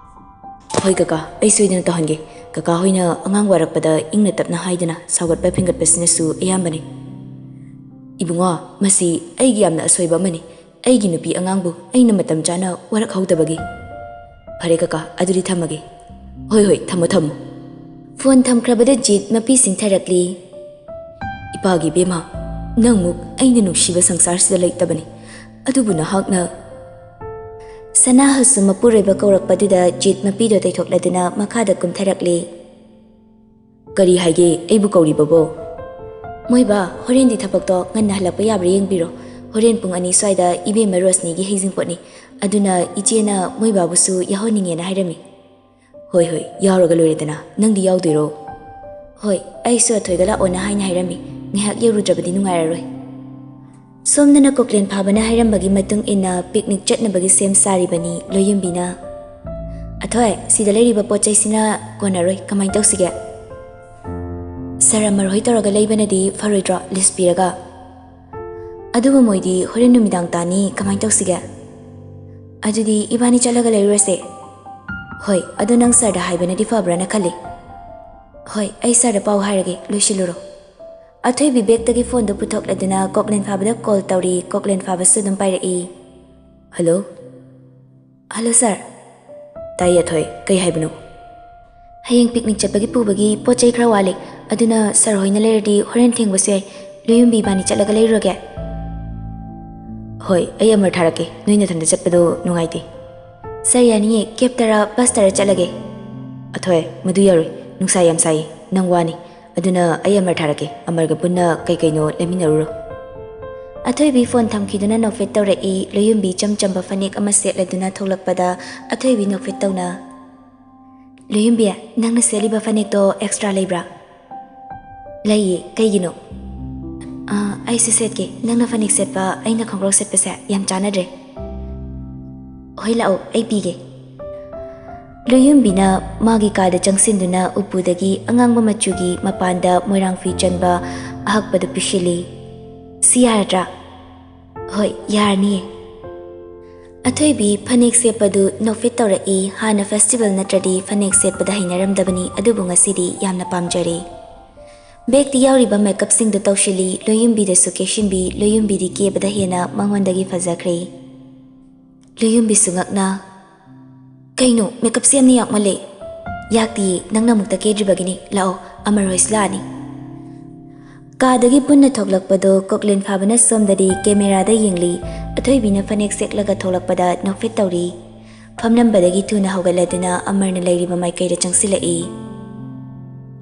ꯍꯣꯏ ꯀꯀꯥ, ꯑꯩ ꯁꯣꯏꯗꯅ ꯇꯧꯍꯟꯒꯦ꯫ ꯀꯀꯥ ꯍꯣꯏꯅ ꯑꯉꯥꯡ ꯋꯥꯔꯛꯄꯗ ꯏꯪꯅ ꯇꯞꯅ ꯍꯥꯏꯗꯅ ꯁꯥꯎꯒꯠꯄ ꯐꯦꯡꯒꯠꯄꯁꯤꯅꯁꯨ ꯑꯌꯥꯝꯕꯅꯤ꯫ ꯏꯕꯨꯡꯉꯣ, ꯃꯁꯤ ꯑꯩꯒꯤ ꯌꯥꯝꯅ ꯑꯁꯣꯏꯕ ꯑꯃꯅꯤ꯫ ꯑꯩꯒꯤ ꯅꯨꯄꯤ ꯑꯉꯥꯡꯕꯨ ꯑꯩꯅ ꯃꯇꯝ ꯆꯥꯅ ꯋꯥꯔꯛꯍꯧꯗꯕꯒꯤ꯫ ꯐꯔꯦ ꯀꯀꯥ, ꯑꯗꯨꯗꯤ ꯊꯝꯃꯒꯦ꯫ ꯍꯣꯏ ꯍꯣꯏ, ꯊꯝꯃꯣ ꯊꯝꯃꯣ꯫ ꯐꯣꯟ ꯊꯝꯈ꯭ꯔꯕꯗ ꯖꯤꯠ ꯃꯄꯤ ꯁꯤꯡꯊꯔꯛꯂꯤ꯫ ꯏꯄꯥꯒꯤ ꯏꯕꯦꯝꯃ, ꯅꯪꯃꯨꯛ ꯑꯩꯅ ꯅꯨꯡꯁꯤꯕ ꯁꯪꯁꯥꯔꯁꯤꯗ ꯂꯩꯇꯕꯅꯤ꯫ ꯑꯗꯨꯕꯨ ꯅꯍꯥꯛꯅ꯫ ꯁꯅꯥꯍꯁꯨ ꯃꯄꯨꯔꯣꯏꯕ ꯀꯧꯔꯛꯄꯗꯨꯗ ꯖꯤꯠ ꯃꯄꯤꯗꯣ ꯇꯩꯊꯣꯛꯂꯗꯨꯅ ꯃꯈꯥꯗ ꯀꯨꯝꯊꯔꯛꯂꯤ꯫ ꯀꯔꯤ ꯍꯥꯏꯒꯦ ꯑꯩꯕꯨ ꯀꯧꯔꯤꯕꯕꯣ? ꯃꯣꯏꯕꯥ, ꯍꯣꯔꯦꯟꯗꯤ ꯊꯕꯛꯇꯣ ꯉꯟꯅ ꯍꯜꯂꯛꯄ ꯌꯥꯕ꯭ꯔꯥ ꯌꯦꯡꯕꯤꯔꯣ꯫ ꯍꯣꯔꯦꯟ ꯄꯨꯡ ꯑꯅꯤ ꯁ꯭ꯋꯥꯏꯗ ꯏꯕꯦꯝꯃ ꯔꯣꯁꯅꯤꯒꯤ ꯍꯩꯖꯤꯡꯄꯣꯠꯅꯤ꯫ ꯑꯗꯨꯅ ꯏꯆꯦꯅ ꯃꯣꯏꯕꯥꯕꯨꯁꯨ ꯌꯥꯎꯍꯟꯅꯤꯡꯉꯦꯅ ꯍꯥꯏꯔꯝꯃꯤ꯫ ꯍꯣꯏ ꯍꯣꯏ, ꯌꯥꯎꯔꯒ ꯂꯣꯏꯔꯦꯗꯅ꯫ ꯅꯪꯗꯤ ꯌꯥꯎꯗꯣꯏꯔꯣ? ꯍꯣꯏ, ꯑꯩꯁꯨ ꯑꯊꯣꯏꯒ ꯂꯥꯛꯑꯣꯅ ꯍꯥꯏꯅ ꯍꯥꯏꯔꯝꯃꯤ꯫ ꯉꯥꯏꯍꯥꯛ ꯌꯧꯔꯨꯗ꯭ꯔꯕꯗꯤ ꯅꯨꯡꯉꯥꯏꯔꯔꯣꯏ꯫ ꯁꯣꯝꯗꯅ ꯀꯣꯛꯂꯦꯟ ꯐꯥꯕꯅ ꯍꯥꯏꯔꯝꯕꯒꯤ ꯃꯇꯨꯡ ꯏꯟꯅ picnic ꯆꯠꯅꯕꯒꯤ ꯁꯦꯝ ꯁꯥꯔꯤꯕꯅꯤ ꯂꯣꯌꯨꯝꯕꯤꯅ꯫ ꯑꯊꯣꯏ, ꯁꯤꯗ ꯂꯩꯔꯤꯕ ꯄꯣꯠ ꯆꯩꯁꯤꯅ ꯀꯣꯟꯅꯔꯣꯏ, ꯀꯃꯥꯏꯅ ꯇꯧꯁꯤꯒꯦ? ꯁꯥꯔ ꯑꯃꯔ ꯍꯣꯏ ꯇꯧꯔꯒ ꯂꯩꯕꯅꯗꯤ ꯐꯔꯣꯏꯗ꯭ꯔꯣ, list ꯄꯤꯔꯒ? ꯑꯗꯨꯕꯨ ꯃꯣꯏꯗꯤ ꯍꯣꯔꯦꯟ ꯅꯨꯃꯤꯗꯥꯡ ꯇꯥꯅꯤ, ꯀꯃꯥꯏꯅ ꯇꯧꯁꯤꯒꯦ? ꯑꯗꯨꯗꯤ ꯏꯕꯥꯅꯤ ꯆꯠꯂꯒ ꯂꯩꯔꯨꯔꯁꯦ꯫ ꯍꯣꯏ, ꯑꯗꯨ ꯅꯪ ꯁꯥꯔꯗ ꯍꯥꯏꯕꯅꯗꯤ ꯐꯕ꯭ꯔꯥꯅ ꯈꯜꯂꯤ꯫ ꯍꯣꯏ, ꯑꯩ ꯁꯥꯔꯗ ꯄꯥꯎ ꯍꯥꯏꯔꯒꯦ, ꯂꯣꯏꯁꯤꯜꯂꯨꯔꯣ꯫ ꯑꯊꯣꯏꯕꯤ ꯕꯦꯒꯇꯒꯤ ꯐꯣꯟꯗꯨ ꯄꯨꯊꯣꯛꯂꯗꯨꯅ ꯀꯣꯛꯂꯦꯟ ꯐꯥꯕꯗ ꯀꯣꯜ ꯇꯧꯔꯤ꯫ ꯀꯣꯛꯂꯦꯟ ꯐꯥꯕꯁꯨ ꯑꯗꯨꯝ ꯄꯥꯏꯔꯛꯏ꯫ ꯍꯜꯂꯣ꯫ ꯍꯜꯂꯣ ꯁꯥꯔ꯫ ꯇꯥꯏ ꯑꯊꯣꯏ, ꯀꯩ ꯍꯥꯏꯕꯅꯣ? ꯍꯌꯦꯡ picnic ꯆꯠꯄꯒꯤ ꯄꯨꯕꯒꯤ ꯄꯣꯠ ꯆꯩ ꯈꯔ ꯋꯥꯠꯂꯤ, ꯑꯗꯨꯅ ꯁꯥꯔ ꯍꯣꯏꯅ ꯂꯩꯔꯗꯤ ꯍꯣꯔꯦꯟ ꯊꯦꯡꯕꯁꯨ ꯌꯥꯏ꯫ ꯂꯣꯌꯨꯝꯕꯤ ꯏꯕꯥꯅꯤ ꯆꯠꯂꯒ ꯂꯩꯔꯨꯔꯒꯦ꯫ ꯍꯣꯏ, ꯑꯩ ꯑꯃꯔ ꯊꯥꯔꯛꯀꯦ, ꯅꯣꯏ ꯅꯊꯟꯗ ꯆꯠꯄꯗꯣ ꯅꯨꯡꯉꯥꯏꯇꯦ꯫ ꯁꯥꯔ ꯌꯥꯅꯤꯌꯦ, ꯀꯦꯕꯇꯔ ꯕꯁꯇꯔ ꯆꯠꯂꯒꯦ꯫ ꯑꯊꯣꯏ, ꯃꯗꯨ ꯌꯥꯔꯣꯏ, ꯅꯨꯡꯁꯥ ꯌꯥꯝ ꯁꯥꯏꯌꯦ, ꯅꯪ ꯋꯥꯅꯤ꯫ ꯑꯗꯨꯅ ꯑꯩ ꯑꯃꯔ ꯊꯥꯔꯛꯀꯦ, ꯑꯃꯔꯒ ꯄꯨꯟꯅ ꯀꯩ ꯀꯩꯅꯣ ꯂꯩꯃꯤꯟꯅꯔꯨꯔꯣ꯫ ꯑꯊꯣꯏꯕꯤ ꯐꯣꯟ ꯊꯝꯈꯤꯗꯨꯅ ꯅꯣꯛꯐꯦꯠ ꯇꯧꯔꯛꯏ꯫ ꯂꯣꯌꯨꯝꯕꯤ ꯏꯆꯝ ꯆꯝꯕ ꯐꯅꯦꯛ ꯑꯃ ꯁꯦꯠꯂꯗꯨꯅ ꯊꯣꯛꯂꯛꯄꯗ ꯑꯊꯣꯏꯕꯤ ꯅꯣꯛꯐꯦꯠ ꯇꯧꯅ, "ꯂꯣꯌꯨꯝꯕꯤ, ꯅꯪꯅ ꯁꯦꯠꯂꯤꯕ ꯐꯅꯦꯛꯇꯣ extra ꯂꯩꯕ꯭ꯔꯥ?" "ꯂꯩꯌꯦ, ꯀꯩꯒꯤꯅꯣ?" "ꯑꯥ, ꯑꯩꯁꯨ ꯁꯦꯠꯀꯦ, ꯅꯪꯅ ꯐꯅꯦꯛ ꯁꯦꯠꯄ ꯑꯩꯅ ꯈꯣꯡꯒ꯭ꯔꯥꯎ ꯁꯦꯠꯄꯁꯦ ꯌꯥꯝ ꯆꯥꯟꯅꯗ꯭ꯔꯦ꯫" "ꯍꯣꯏ, ꯂꯥꯛꯑꯣ, ꯑꯩ ꯄꯤꯒꯦ꯫" ꯂꯣꯌꯨꯝꯕꯤꯅ ꯃꯥꯒꯤ ꯀꯥꯗ ꯆꯪꯁꯤꯟꯗꯨꯅ ꯎꯄꯨꯗꯒꯤ ꯑꯉꯥꯡꯕ ꯃꯆꯨꯒꯤ ꯃꯄꯥꯟꯗ ꯃꯣꯏꯔꯥꯡ ꯐꯤ ꯆꯟꯕ ꯑꯍꯛꯄꯗꯨ ꯄꯤꯁꯤꯜꯂꯤ꯫ "ꯁꯤ ꯌꯥꯔꯗ꯭ꯔꯥ?" "ꯍꯣꯏ, ꯌꯥꯔꯅꯤꯌꯦ꯫" ꯑꯊꯣꯏꯕꯤ ꯐꯅꯦꯛ ꯁꯦꯠꯄꯗꯨ ꯅꯣꯛꯐꯦꯠ ꯇꯧꯔꯛꯏ꯫ ꯍꯥꯟꯅ ꯐꯦꯁꯇꯤꯚꯦꯜ ꯅꯠꯇ꯭ꯔꯗꯤ ꯐꯅꯦꯛ ꯁꯦꯠꯄꯗ ꯍꯩꯅꯔꯝꯗꯕꯅꯤ, ꯑꯗꯨꯕꯨ ꯉꯁꯤꯗꯤ ꯌꯥꯝꯅ ꯄꯥꯝꯖꯔꯦ꯫ ꯕꯦꯒꯇ ꯌꯥꯎꯔꯤꯕ ꯃꯦꯀꯞꯁꯤꯡꯗꯨ ꯇꯧꯁꯤꯜꯂꯤ꯫ ꯂꯣꯌꯨꯝꯕꯤꯗꯁꯨ ꯀꯦꯁꯤꯟꯕꯤ꯫ ꯂꯣꯌꯨꯝꯕꯤꯗꯤ ꯀꯦꯕꯗ ꯍꯦꯟꯅ ꯃꯉꯣꯟꯗꯒꯤ ꯐꯖꯈ꯭ꯔꯦ꯫ ꯂꯣꯌꯨꯝꯕꯤꯁꯨ ꯉꯛꯅ, "ꯀꯩꯅꯣ, ꯃꯦꯀꯞꯁꯦ ꯌꯥꯝꯅ ꯌꯥꯛꯃꯜꯂꯦ꯫" "ꯌꯥꯛꯇꯤꯌꯦ, ꯅꯪꯅ ꯑꯃꯨꯛꯇ ꯀꯦꯗ꯭ꯔꯤꯕꯒꯤꯅꯤ꯫ ꯂꯥꯛꯑꯣ, ꯑꯃꯔ ꯍꯣꯏꯁꯨ ꯂꯥꯛꯑꯅꯤ꯫" ꯀꯥꯗꯒꯤ ꯄꯨꯟꯅ ꯊꯣꯛꯂꯛꯄꯗꯣ ꯀꯣꯛꯂꯦꯟ ꯐꯥꯕꯅ ꯁꯣꯝꯗꯗꯤ ꯀꯦꯃꯦꯔꯥꯗ ꯌꯦꯡꯂꯤ꯫ ꯑꯊꯣꯏꯕꯤꯅ ꯐꯅꯦꯛ ꯁꯦꯠꯂꯒ ꯊꯣꯛꯂꯛꯄꯗ ꯅꯣꯛꯐꯦꯠ ꯇꯧꯔꯤ꯫ ꯐꯝꯂꯝꯕꯗꯒꯤ ꯊꯨꯅ ꯍꯧꯒꯠꯂꯗꯨꯅ ꯑꯃꯔꯅ ꯂꯩꯔꯤꯕ ꯃꯥꯏꯀꯩꯗ ꯆꯪꯁꯤꯜꯂꯛꯏ꯫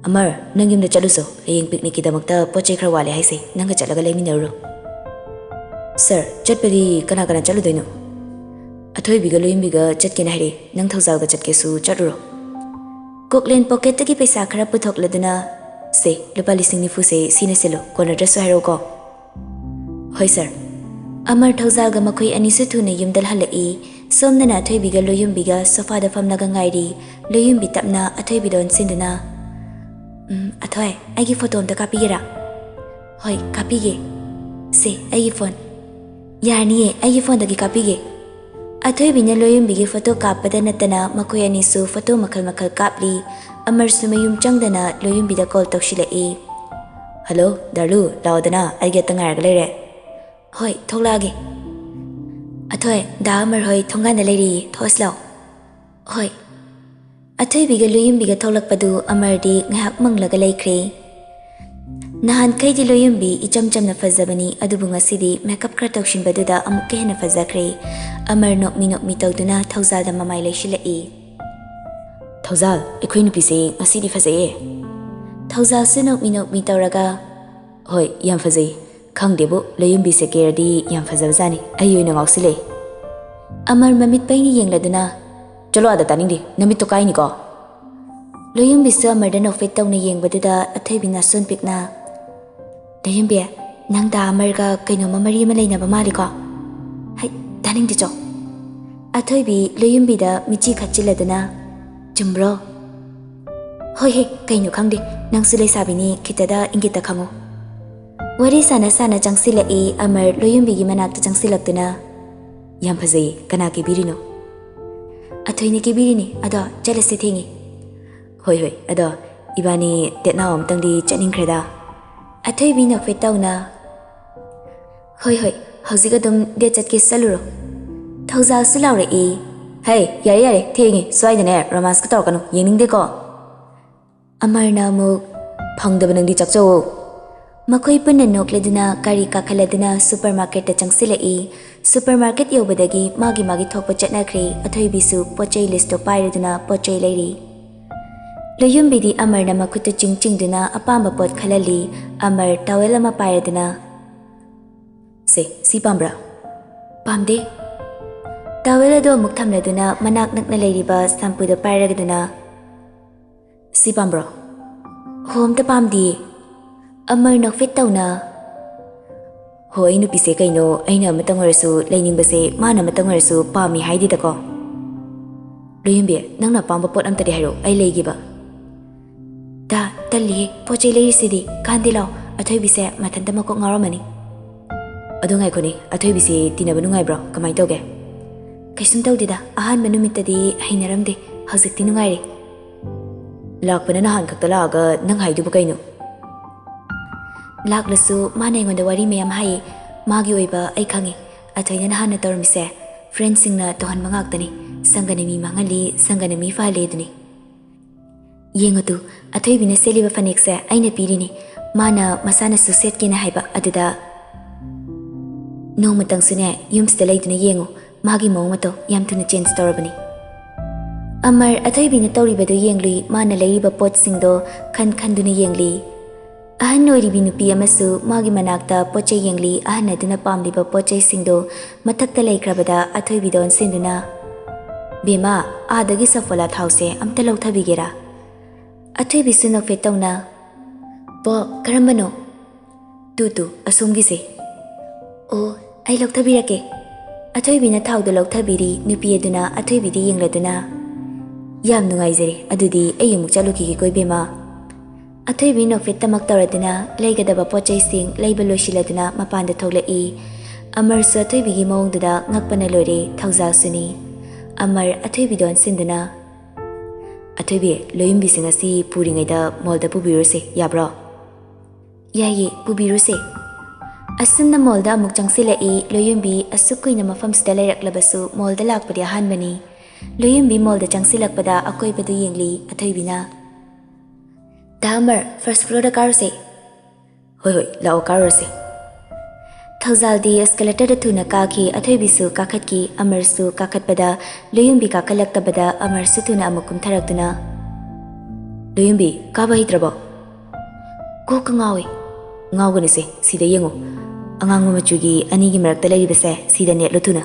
"ꯑꯃꯔ, ꯅꯪ ꯌꯨꯝꯗ ꯆꯠꯂꯨꯆꯣ꯫ ꯍꯌꯦꯡ ꯄꯤꯛꯅꯤꯛꯀꯤꯗꯃꯛꯇ ꯄꯣꯠ ꯆꯩ ꯈꯔ ꯋꯥꯠꯂꯦ ꯍꯥꯏꯁꯦ, ꯅꯪꯒ ꯆꯠꯂꯒ ꯂꯩꯃꯤꯟꯅꯔꯨꯔꯣ꯫" "ꯁꯥꯔ, ꯆꯠꯄꯗꯤ ꯀꯅꯥ ꯀꯅꯥ ꯆꯠꯂꯨꯗꯣꯏꯅꯣ?" "ꯑꯊꯣꯏꯕꯤꯒ ꯂꯣꯌꯨꯝꯕꯤꯒ ꯆꯠꯀꯦꯅ ꯍꯥꯏꯔꯛꯑꯦ꯫ ꯅꯪ ꯊꯧꯖꯥꯜꯒ ꯆꯠꯀꯦꯁꯨ ꯆꯠꯂꯨꯔꯣ꯫" ꯀꯣꯛꯂꯦꯟ ꯄꯣꯀꯦꯠꯇꯒꯤ ꯄꯩꯁꯥ ꯈꯔ ꯄꯨꯊꯣꯛꯂꯗꯨꯅ, "ꯁꯦ, ꯂꯨꯄꯥ ꯂꯤꯁꯤꯡ ꯅꯤꯐꯨꯁꯦ ꯁꯤꯅ ꯁꯤꯜꯂꯨ, ꯀꯣꯟꯅꯗ꯭ꯔꯁꯨ ꯍꯥꯏꯔꯛꯎꯀꯣ꯫" "ꯍꯣꯏ ꯁꯥꯔ꯫" ꯑꯃꯔ ꯊꯧꯖꯥꯜꯒ ꯃꯈꯣꯏ ꯑꯅꯤꯁꯨ ꯊꯨꯅ ꯌꯨꯝꯗ ꯍꯜꯂꯛꯏ꯫ ꯁꯣꯝꯗꯅ ꯑꯊꯣꯏꯕꯤꯒ ꯂꯣꯌꯨꯝꯕꯤꯒ ꯁꯣꯐꯥꯗ ꯐꯝꯂꯒ ꯉꯥꯏꯔꯤ꯫ ꯂꯣꯌꯨꯝꯕꯤ ꯇꯞꯅ ꯑꯊꯣꯏꯕꯤꯗ ꯑꯣꯟꯁꯤꯟꯗꯨꯅ, "ꯎꯝ, ꯑꯊꯣꯏ, ꯑꯩꯒꯤ ꯐꯣꯇꯣ ꯑꯝꯇ ꯀꯥꯞꯄꯤꯒꯦꯔꯥ?" "ꯍꯣꯏ, ꯀꯥꯞꯄꯤꯒꯦ꯫ ꯁꯦ, ꯑꯩꯒꯤ ꯐꯣꯟ꯫" "ꯌꯥꯔꯅꯤꯌꯦ, ꯑꯩꯒꯤ ꯐꯣꯟꯗꯒꯤ ꯀꯥꯞꯄꯤꯒꯦ꯫" ꯑꯊꯣꯏꯕꯤꯅ ꯂꯣꯌꯨꯝꯕꯤꯒꯤ ꯐꯣꯇꯣ ꯀꯥꯞꯄꯗ ꯅꯠꯇꯅ ꯃꯈꯣꯏ ꯑꯅꯤꯁꯨ ꯐꯣꯇꯣ ꯃꯈꯜ ꯃꯈꯜ ꯀꯥꯞꯂꯤ꯫ ꯑꯃꯔꯁꯨ ꯃꯌꯨꯝ ꯆꯪꯗꯅ ꯂꯣꯌꯨꯝꯕꯤꯗ ꯀꯣꯜ ꯇꯧꯁꯤꯜꯂꯛꯏ꯫ "ꯍꯜꯂꯣ, ꯗꯥꯔꯂꯨ, ꯂꯥꯛꯑꯣꯗꯅ, ꯑꯩ ꯒꯦꯠꯇ ꯉꯥꯏꯔꯒ ꯂꯩꯔꯦ꯫" "ꯍꯣꯏ, ꯊꯣꯛꯂꯛꯑꯒꯦ꯫" "ꯑꯊꯣꯏ, ꯗꯥ ꯑꯃꯔ ꯍꯣꯏ ꯊꯣꯡꯒꯥꯟꯗ ꯂꯩꯔꯤꯌꯦ, ꯊꯣꯛꯑꯁꯤ ꯂꯥꯛꯑꯣ꯫" "ꯍꯣꯏ꯫" ꯑꯊꯣꯏꯕꯤꯒ ꯂꯣꯌꯨꯝꯕꯤꯒ ꯊꯣꯛꯂꯛꯄꯗꯨ ꯑꯃꯔꯗꯤ ꯉꯥꯏꯍꯥꯛ ꯃꯪꯂꯒ ꯂꯩꯈ꯭ꯔꯦ꯫ ꯅꯍꯥꯟꯈꯩꯗꯤ ꯂꯣꯌꯨꯝꯕꯤ ꯏꯆꯝ ꯆꯝꯅ ꯐꯖꯕꯅꯤ, ꯑꯗꯨꯕꯨ ꯉꯁꯤꯗꯤ ꯃꯦꯀꯞ ꯈꯔ ꯇꯧꯁꯤꯟꯕꯗꯨꯗ ꯑꯃꯨꯛꯀ ꯍꯦꯟꯅ ꯐꯖꯈ꯭ꯔꯦ꯫ ꯑꯃꯔ ꯅꯣꯛꯃꯤ ꯅꯣꯛꯃꯤ ꯇꯧꯗꯨꯅ ꯊꯧꯖꯥꯜꯗ ꯃꯃꯥꯏ ꯂꯩꯁꯤꯜꯂꯛꯏ꯫ "ꯊꯧꯖꯥꯜ, ꯑꯩꯈꯣꯏ ꯅꯨꯄꯤꯁꯦ ꯉꯁꯤꯗꯤ ꯐꯖꯩꯌꯦ꯫" ꯊꯧꯖꯥꯜꯁꯨ ꯅꯣꯛꯃꯤ ꯅꯣꯛꯃꯤ ꯇꯧꯔꯒ, "ꯍꯣꯏ, ꯌꯥꯝ ꯐꯖꯩ꯫ ꯈꯪꯗꯦꯕꯨ, ꯂꯣꯌꯨꯝꯕꯤꯁꯦ ꯀꯦꯔꯗꯤ ꯌꯥꯝ ꯐꯖꯕꯖꯥꯠꯅꯤ꯫ ꯑꯩ ꯑꯣꯏꯅ ꯉꯥꯎꯁꯤꯜꯂꯛꯑꯦ꯫" ꯑꯃꯔ ꯃꯃꯤꯠ ꯄꯩꯅ ꯌꯦꯡꯂꯗꯨꯅ, "ꯆꯠꯂꯣ ꯑꯥꯗ, ꯇꯥꯅꯤꯡꯗꯦ꯫ ꯅꯃꯤꯠꯇꯣ ꯀꯥꯏꯅꯤꯀꯣ꯫" ꯂꯣꯌꯨꯝꯕꯤꯁꯨ ꯑꯃꯔꯗ ꯅꯣꯛꯐꯦꯠ ꯇꯧꯅ ꯌꯦꯡꯕꯗꯨꯗ ꯑꯊꯣꯏꯕꯤ ꯅꯥꯁꯣꯟ ꯄꯤꯛꯅ, "ꯂꯣꯌꯨꯝꯕꯤ, ꯅꯪ ꯗꯥ ꯑꯃꯔꯒ ꯀꯩꯅꯣꯝꯃ ꯃꯔꯤ ꯑꯃ ꯂꯩꯅꯕ ꯃꯥꯜꯂꯤꯀꯣ?" "ꯍꯩ, ꯇꯥꯅꯤꯡꯗꯦ, ꯆꯣ꯫" ꯑꯊꯣꯏꯕꯤ ꯂꯣꯌꯨꯝꯕꯤꯗ ꯃꯤꯠꯆꯤ ꯈꯠꯆꯤꯜꯂꯗꯨꯅ, "ꯆꯨꯝꯕ꯭ꯔꯣ?" "ꯍꯣꯏ ꯍꯦ, ꯀꯩꯅꯣ ꯈꯪꯗꯦ꯫ ꯅꯪꯁꯨ ꯂꯩꯁꯥꯕꯤꯅꯤ, ꯈꯤꯇꯗ ꯏꯪꯒꯤꯠꯇ ꯈꯪꯉꯨ꯫" ꯋꯥꯔꯤ ꯁꯥꯟꯅ ꯁꯥꯟꯅ ꯆꯪꯁꯤꯜꯂꯛꯏ ꯑꯃꯔ ꯂꯣꯌꯨꯝꯕꯤꯒꯤ ꯃꯅꯥꯛꯇ ꯆꯪꯁꯤꯜꯂꯛꯇꯨꯅ꯫ "ꯌꯥꯝ ꯐꯖꯩꯌꯦ, ꯀꯅꯥ ꯀꯦꯕꯤꯔꯤꯅꯣ?" "ꯑꯊꯣꯏꯅ ꯀꯦꯕꯤꯔꯤꯅꯤ, ꯑꯗꯣ ꯆꯠꯂꯁꯦ, ꯊꯦꯡꯉꯦ"꯫ "ꯍꯣꯏ ꯍꯣꯏ, ꯑꯗꯣ ꯏꯕꯥꯅꯤ ꯗꯦꯠ ꯅꯥꯎ ꯑꯃꯇꯪꯗꯤ ꯆꯠꯅꯤꯡꯈ꯭ꯔꯦꯗ"꯫ ꯑꯊꯣꯏꯕꯤ ꯅꯣꯛꯐꯦꯠ ꯇꯧꯅ꯫ "ꯍꯣꯏ ꯍꯣꯏ, ꯍꯧꯖꯤꯛ ꯑꯗꯨꯝ ꯗꯦꯠ ꯆꯠꯀꯦ ꯆꯠꯂꯨꯔꯣ"꯫ ꯊꯧꯖꯥꯜꯁꯨ ꯂꯥꯎꯔꯛꯏ꯫ "ꯍꯩ, ꯌꯥꯔꯦ ꯌꯥꯔꯦ, ꯊꯦꯡꯉꯦ, ꯁ꯭ꯋꯥꯏꯗꯅꯦ ꯔꯣꯃꯥꯟꯁꯀ ꯇꯧꯔꯛꯀꯅꯨ, ꯌꯦꯡꯅꯤꯡꯗꯦꯀꯣ"꯫ ꯑꯃꯔꯅ ꯑꯃꯨꯛ, "ꯐꯪꯗꯕ ꯅꯪꯗꯤ ꯆꯥꯛꯆꯧꯋꯣ"꯫ ꯃꯈꯣꯏ ꯄꯨꯟꯅ ꯅꯣꯛꯂꯗꯨꯅ ꯒꯥꯔꯤ ꯀꯥꯈꯠꯂꯗꯨꯅ ꯁꯨꯄꯔ ꯃꯥꯔꯀꯦꯠꯇ ꯆꯪꯁꯤꯜꯂꯛꯏ꯫ ꯁꯨꯄꯔ ꯃꯥꯔꯀꯦꯠ ꯌꯧꯕꯗꯒꯤ ꯃꯥꯒꯤ ꯃꯥꯒꯤ ꯊꯣꯛꯄ ꯆꯠꯅꯈ꯭ꯔꯦ꯫ ꯑꯊꯣꯏꯕꯤꯁꯨ ꯄꯣꯠ ꯆꯩ ꯂꯤꯁꯇꯣ ꯄꯥꯏꯔꯗꯨꯅ ꯄꯣꯠ ꯆꯩ ꯂꯩꯔꯤ꯫ ꯂꯣꯌꯨꯝꯕꯤꯗꯤ ꯑꯃꯔꯅ ꯃꯈꯨꯠꯇꯨ ꯆꯤꯡ ꯆꯤꯡꯗꯨꯅ ꯑꯄꯥꯝꯕ ꯄꯣꯠ ꯈꯜꯍꯜꯂꯤ꯫ ꯑꯃꯔ ꯇꯥꯋꯦꯜ ꯑꯃ ꯄꯥꯏꯔꯗꯨꯅ, "ꯁꯦ, ꯁꯤ ꯄꯥꯝꯕ꯭ꯔꯥ?" "ꯄꯥꯝꯗꯦ"꯫ ꯇꯥꯋꯦꯜ ꯑꯗꯨ ꯑꯃꯨꯛ ꯊꯝꯂꯗꯨꯅ ꯃꯅꯥꯛ ꯅꯛꯅ ꯂꯩꯔꯤꯕ ꯁꯝꯄꯨꯗꯨ ꯄꯥꯏꯔꯒꯗꯨꯅ, "ꯁꯤ ꯄꯥꯝꯕ꯭ꯔꯣ?" "ꯍꯣ, ꯑꯝꯇ ꯄꯥꯝꯗꯤꯌꯦ"꯫ ꯑꯃꯔ ꯅꯣꯛꯐꯦꯠ ꯇꯧꯅ, "ꯍꯣ, ꯑꯩ ꯅꯨꯄꯤꯁꯦ ꯀꯩꯅꯣ, ꯑꯩꯅ ꯑꯃꯇꯪ ꯑꯣꯏꯔꯁꯨ ꯂꯩꯅꯤꯡꯕꯁꯦ ꯃꯥꯅ ꯑꯃꯇꯪ ꯑꯣꯏꯔꯁꯨ ꯄꯥꯝꯃꯤ ꯍꯥꯏꯗꯦꯗꯀꯣ"꯫ "ꯂꯣꯌꯨꯝꯕꯤ, ꯅꯪꯅ ꯑꯄꯥꯝꯕ ꯄꯣꯠ ꯑꯝꯇꯗꯤ ꯍꯥꯏꯔꯛꯑꯣ, ꯑꯩ ꯂꯩꯒꯦꯕ"꯫ "ꯗꯥ, ꯇꯜꯂꯤꯍꯦ, ꯄꯣꯠ ꯆꯩ ꯂꯩꯔꯤꯁꯤꯗꯤ꯫ ꯀꯥꯟꯗꯦ ꯂꯥꯎ, ꯑꯊꯣꯏꯕꯤꯁꯦ ꯃꯊꯟꯇ ꯃꯀꯣꯛ ꯉꯥꯎꯔꯝꯃꯅꯤ"꯫ "ꯑꯗꯣ ꯉꯥꯏꯈꯣꯅꯦ, ꯑꯊꯣꯏꯕꯤꯁꯦ ꯇꯤꯟꯅꯕ ꯅꯨꯡꯉꯥꯏꯕ꯭ꯔꯣ? ꯀꯃꯥꯏꯅ ꯇꯧꯒꯦ?" "ꯀꯩꯁꯨꯝ ꯇꯧꯗꯦꯗ, ꯑꯍꯥꯟꯕ ꯅꯨꯃꯤꯠꯇꯗꯤ ꯍꯩꯅꯔꯝꯗꯦ, ꯍꯧꯖꯤꯛꯇꯤ ꯅꯨꯡꯉꯥꯏꯔꯦ"꯫ "ꯂꯥꯛꯄꯅ ꯅꯍꯥꯟ ꯈꯛꯇ ꯂꯥꯛꯑꯒ ꯅꯪ ꯍꯥꯏꯗꯨꯕꯨ ꯀꯩꯅꯣ?" "ꯂꯥꯛꯂꯁꯨ ꯃꯥꯅ ꯑꯩꯉꯣꯟꯗ ꯋꯥꯔꯤ ꯃꯌꯥꯝ ꯍꯥꯏꯌꯦ꯫ ꯃꯥꯒꯤ ꯑꯣꯏꯕ ꯑꯩ ꯈꯪꯉꯦ꯫ ꯑꯊꯣꯏꯅ ꯅꯍꯥꯟꯅ ꯇꯧꯔꯝꯃꯤꯁꯦ ꯐ꯭ꯔꯦꯟꯁꯤꯡꯅ ꯇꯧꯍꯟꯕ ꯉꯥꯛꯇꯅꯤ꯫ ꯁꯪꯒꯅ ꯃꯤ ꯃꯥꯡꯍꯜꯂꯤ, ꯁꯪꯒꯅ ꯃꯤ ꯐꯍꯜꯂꯤ ꯑꯗꯨꯅꯤ"꯫ "ꯌꯦꯡꯉꯨ ꯇꯨ, ꯑꯊꯣꯏꯕꯤꯅ ꯁꯦꯠꯂꯤꯕ ꯐꯅꯦꯛꯁꯦ ꯑꯩꯅ ꯄꯤꯔꯤꯅꯤ꯫ ꯃꯥꯅ ꯃꯁꯥꯅꯁꯨ ꯁꯦꯠꯀꯦꯅ ꯍꯥꯏꯕ꯫ ꯑꯗꯨꯗ ꯅꯣꯡꯃꯇꯪꯁꯨꯅꯦ ꯌꯨꯝꯁꯤꯗ ꯂꯩꯗꯨꯅ ꯌꯦꯡꯉꯨ꯫ ꯃꯥꯒꯤ ꯃꯑꯣꯡ ꯃꯇꯧ ꯌꯥꯝ ꯊꯨꯅ ꯆꯦꯟꯖ ꯇꯧꯔꯕꯅꯤ"꯫ ꯑꯃꯔ ꯑꯊꯣꯏꯕꯤꯅ ꯇꯧꯔꯤꯕꯗꯨ ꯌꯦꯡꯂꯨꯏ꯫ ꯃꯥꯅ ꯂꯩꯔꯤꯕ ꯄꯣꯠꯁꯤꯡꯗꯣ ꯈꯟ ꯈꯟꯗꯨꯅ ꯌꯦꯡꯂꯤ꯫ ꯑꯍꯟ ꯑꯣꯏꯔꯤꯕꯤ ꯅꯨꯄꯤ ꯑꯃꯁꯨ ꯃꯥꯒꯤ ꯃꯅꯥꯛꯇ ꯄꯣꯠ ꯆꯩ ꯌꯦꯡꯂꯤ꯫ ꯑꯍꯟ ꯑꯗꯨꯅ ꯄꯥꯝꯂꯤꯕ ꯄꯣꯠ ꯆꯩꯁꯤꯡꯗꯨ ꯃꯊꯛꯇ ꯂꯩꯈ꯭ꯔꯕꯗ ꯑꯊꯣꯏꯕꯤꯗ ꯑꯣꯟꯁꯤꯟꯗꯨꯅ, "ꯕꯦꯝꯃ, ꯑꯥꯗꯒꯤ ꯁꯐꯣꯂꯥ ꯊꯥꯎꯁꯦ ꯑꯝꯇ ꯂꯧꯊꯕꯤꯒꯦꯔꯥ?" ꯑꯊꯣꯏꯕꯤꯁꯨ ꯅꯣꯛꯐꯦꯠ ꯇꯧꯅ, "ꯄꯣ, ꯀꯔꯝꯕꯅꯣ?" "ꯇꯨ, ꯇꯨ, ꯑꯁꯣꯝꯒꯤꯁꯦ"꯫ "ꯑꯣ, ꯑꯩ ꯂꯧꯊꯕꯤꯔꯛꯀꯦ"꯫ ꯑꯊꯣꯏꯕꯤꯅ ꯊꯥꯎꯗꯨ ꯂꯧꯊꯕꯤꯔꯤ꯫ ꯅꯨꯄꯤ ꯑꯗꯨꯅ ꯑꯊꯣꯏꯕꯤꯗ ꯌꯦꯡꯂꯗꯨꯅ, "ꯌꯥꯝ ꯅꯨꯡꯉꯥꯏꯖꯔꯦ, ꯑꯗꯨꯗꯤ ꯑꯩ ꯑꯃꯨꯛ ꯆꯠꯂꯨꯈꯤꯒꯦꯀꯣ ꯏꯕꯦꯝꯃ"꯫ ꯑꯊꯣꯏꯕꯤ ꯅꯣꯛꯐꯦꯠꯇꯃꯛ ꯇꯧꯔꯗꯨꯅ ꯂꯩꯒꯗꯕ ꯄꯣꯠ ꯆꯩꯁꯤꯡ ꯂꯩꯕ ꯂꯣꯏꯁꯤꯜꯂꯗꯨꯅ ꯃꯄꯥꯟꯗ ꯊꯣꯛꯂꯛꯏ꯫ ꯑꯃꯔꯁꯨ ꯑꯊꯣꯏꯕꯤꯒꯤ ꯃꯑꯣꯡꯗꯨꯗ ꯉꯛꯄꯅ ꯂꯣꯏꯔꯦ, ꯊꯧꯖꯥꯜꯁꯨꯅꯤ꯫ ꯑꯃꯔ ꯑꯊꯣꯏꯕꯤꯗ ꯑꯣꯟꯁꯤꯟꯗꯨꯅ, "ꯑꯊꯣꯏꯕꯤ, ꯂꯣꯌꯨꯝꯕꯤꯁꯤꯡ ꯑꯁꯤ ꯄꯨꯔꯤꯉꯩꯗ ꯃꯣꯜꯗ ꯄꯨꯕꯤꯔꯨꯁꯦ, ꯌꯥꯕ꯭ꯔꯣ?" "ꯌꯥꯏꯌꯦ, ꯄꯨꯕꯤꯔꯨꯁꯦ꯫" ꯑꯁꯨꯝꯅ ꯃꯣꯜꯗ ꯑꯃꯨꯛ ꯆꯪꯁꯤꯜꯂꯛꯏ꯫ ꯂꯣꯌꯨꯝꯕꯤ ꯑꯁꯨꯛ ꯀꯨꯏꯅ ꯃꯐꯝꯁꯤꯗ ꯂꯩꯔꯛꯂꯕꯁꯨ ꯃꯣꯜꯗ ꯂꯥꯛꯄꯗꯤ ꯑꯍꯥꯟꯕꯅꯤ꯫ ꯂꯣꯌꯨꯝꯕꯤ ꯃꯣꯜꯗ ꯆꯪꯁꯤꯜꯂꯛꯄꯗ ꯑꯀꯣꯏꯕꯗꯨ ꯌꯦꯡꯂꯤ ꯑꯊꯣꯏꯕꯤꯅ꯫ "ꯗꯥ ꯑꯃꯔ, ꯐꯥꯔꯁ ꯐ꯭ꯂꯣꯔꯗ ꯀꯥꯔꯨꯁꯦ꯫" "ꯍꯣꯏ ꯍꯣꯏ, ꯂꯥꯛꯑꯣ, ꯀꯥꯔꯨꯔꯁꯦ꯫" ꯊꯧꯖꯥꯜꯗꯤ ꯑꯦꯁꯀꯦꯂꯦꯇꯔꯗ ꯊꯨꯅ ꯀꯥꯈꯤ꯫ ꯑꯊꯣꯏꯕꯤꯁꯨ ꯀꯥꯈꯠꯈꯤ꯫ ꯑꯃꯔꯁꯨ ꯀꯥꯈꯠꯄꯗ ꯂꯣꯌꯨꯝꯕꯤ ꯀꯥꯈꯠꯂꯛꯇꯕꯗ ꯑꯃꯔꯁꯨ ꯊꯨꯅ ꯑꯃꯨꯛ ꯀꯨꯝꯊꯔꯛꯇꯨꯅ, "ꯂꯣꯌꯨꯝꯕꯤ, ꯀꯥꯕ ꯍꯩꯇ꯭ꯔꯕꯣ?" "ꯀꯣꯛꯀ ꯉꯥꯎꯏ꯫" "ꯉꯥꯎꯒꯅꯨꯁꯦ, ꯁꯤꯗ ꯌꯦꯡꯉꯨ꯫ ꯑꯉꯥꯡꯕ ꯃꯆꯨꯒꯤ ꯑꯅꯤꯒꯤ ꯃꯔꯛꯇ ꯂꯩꯔꯤꯕꯁꯦ ꯁꯤꯗ ꯅꯦꯠꯂꯨ ꯊꯨꯅ꯫"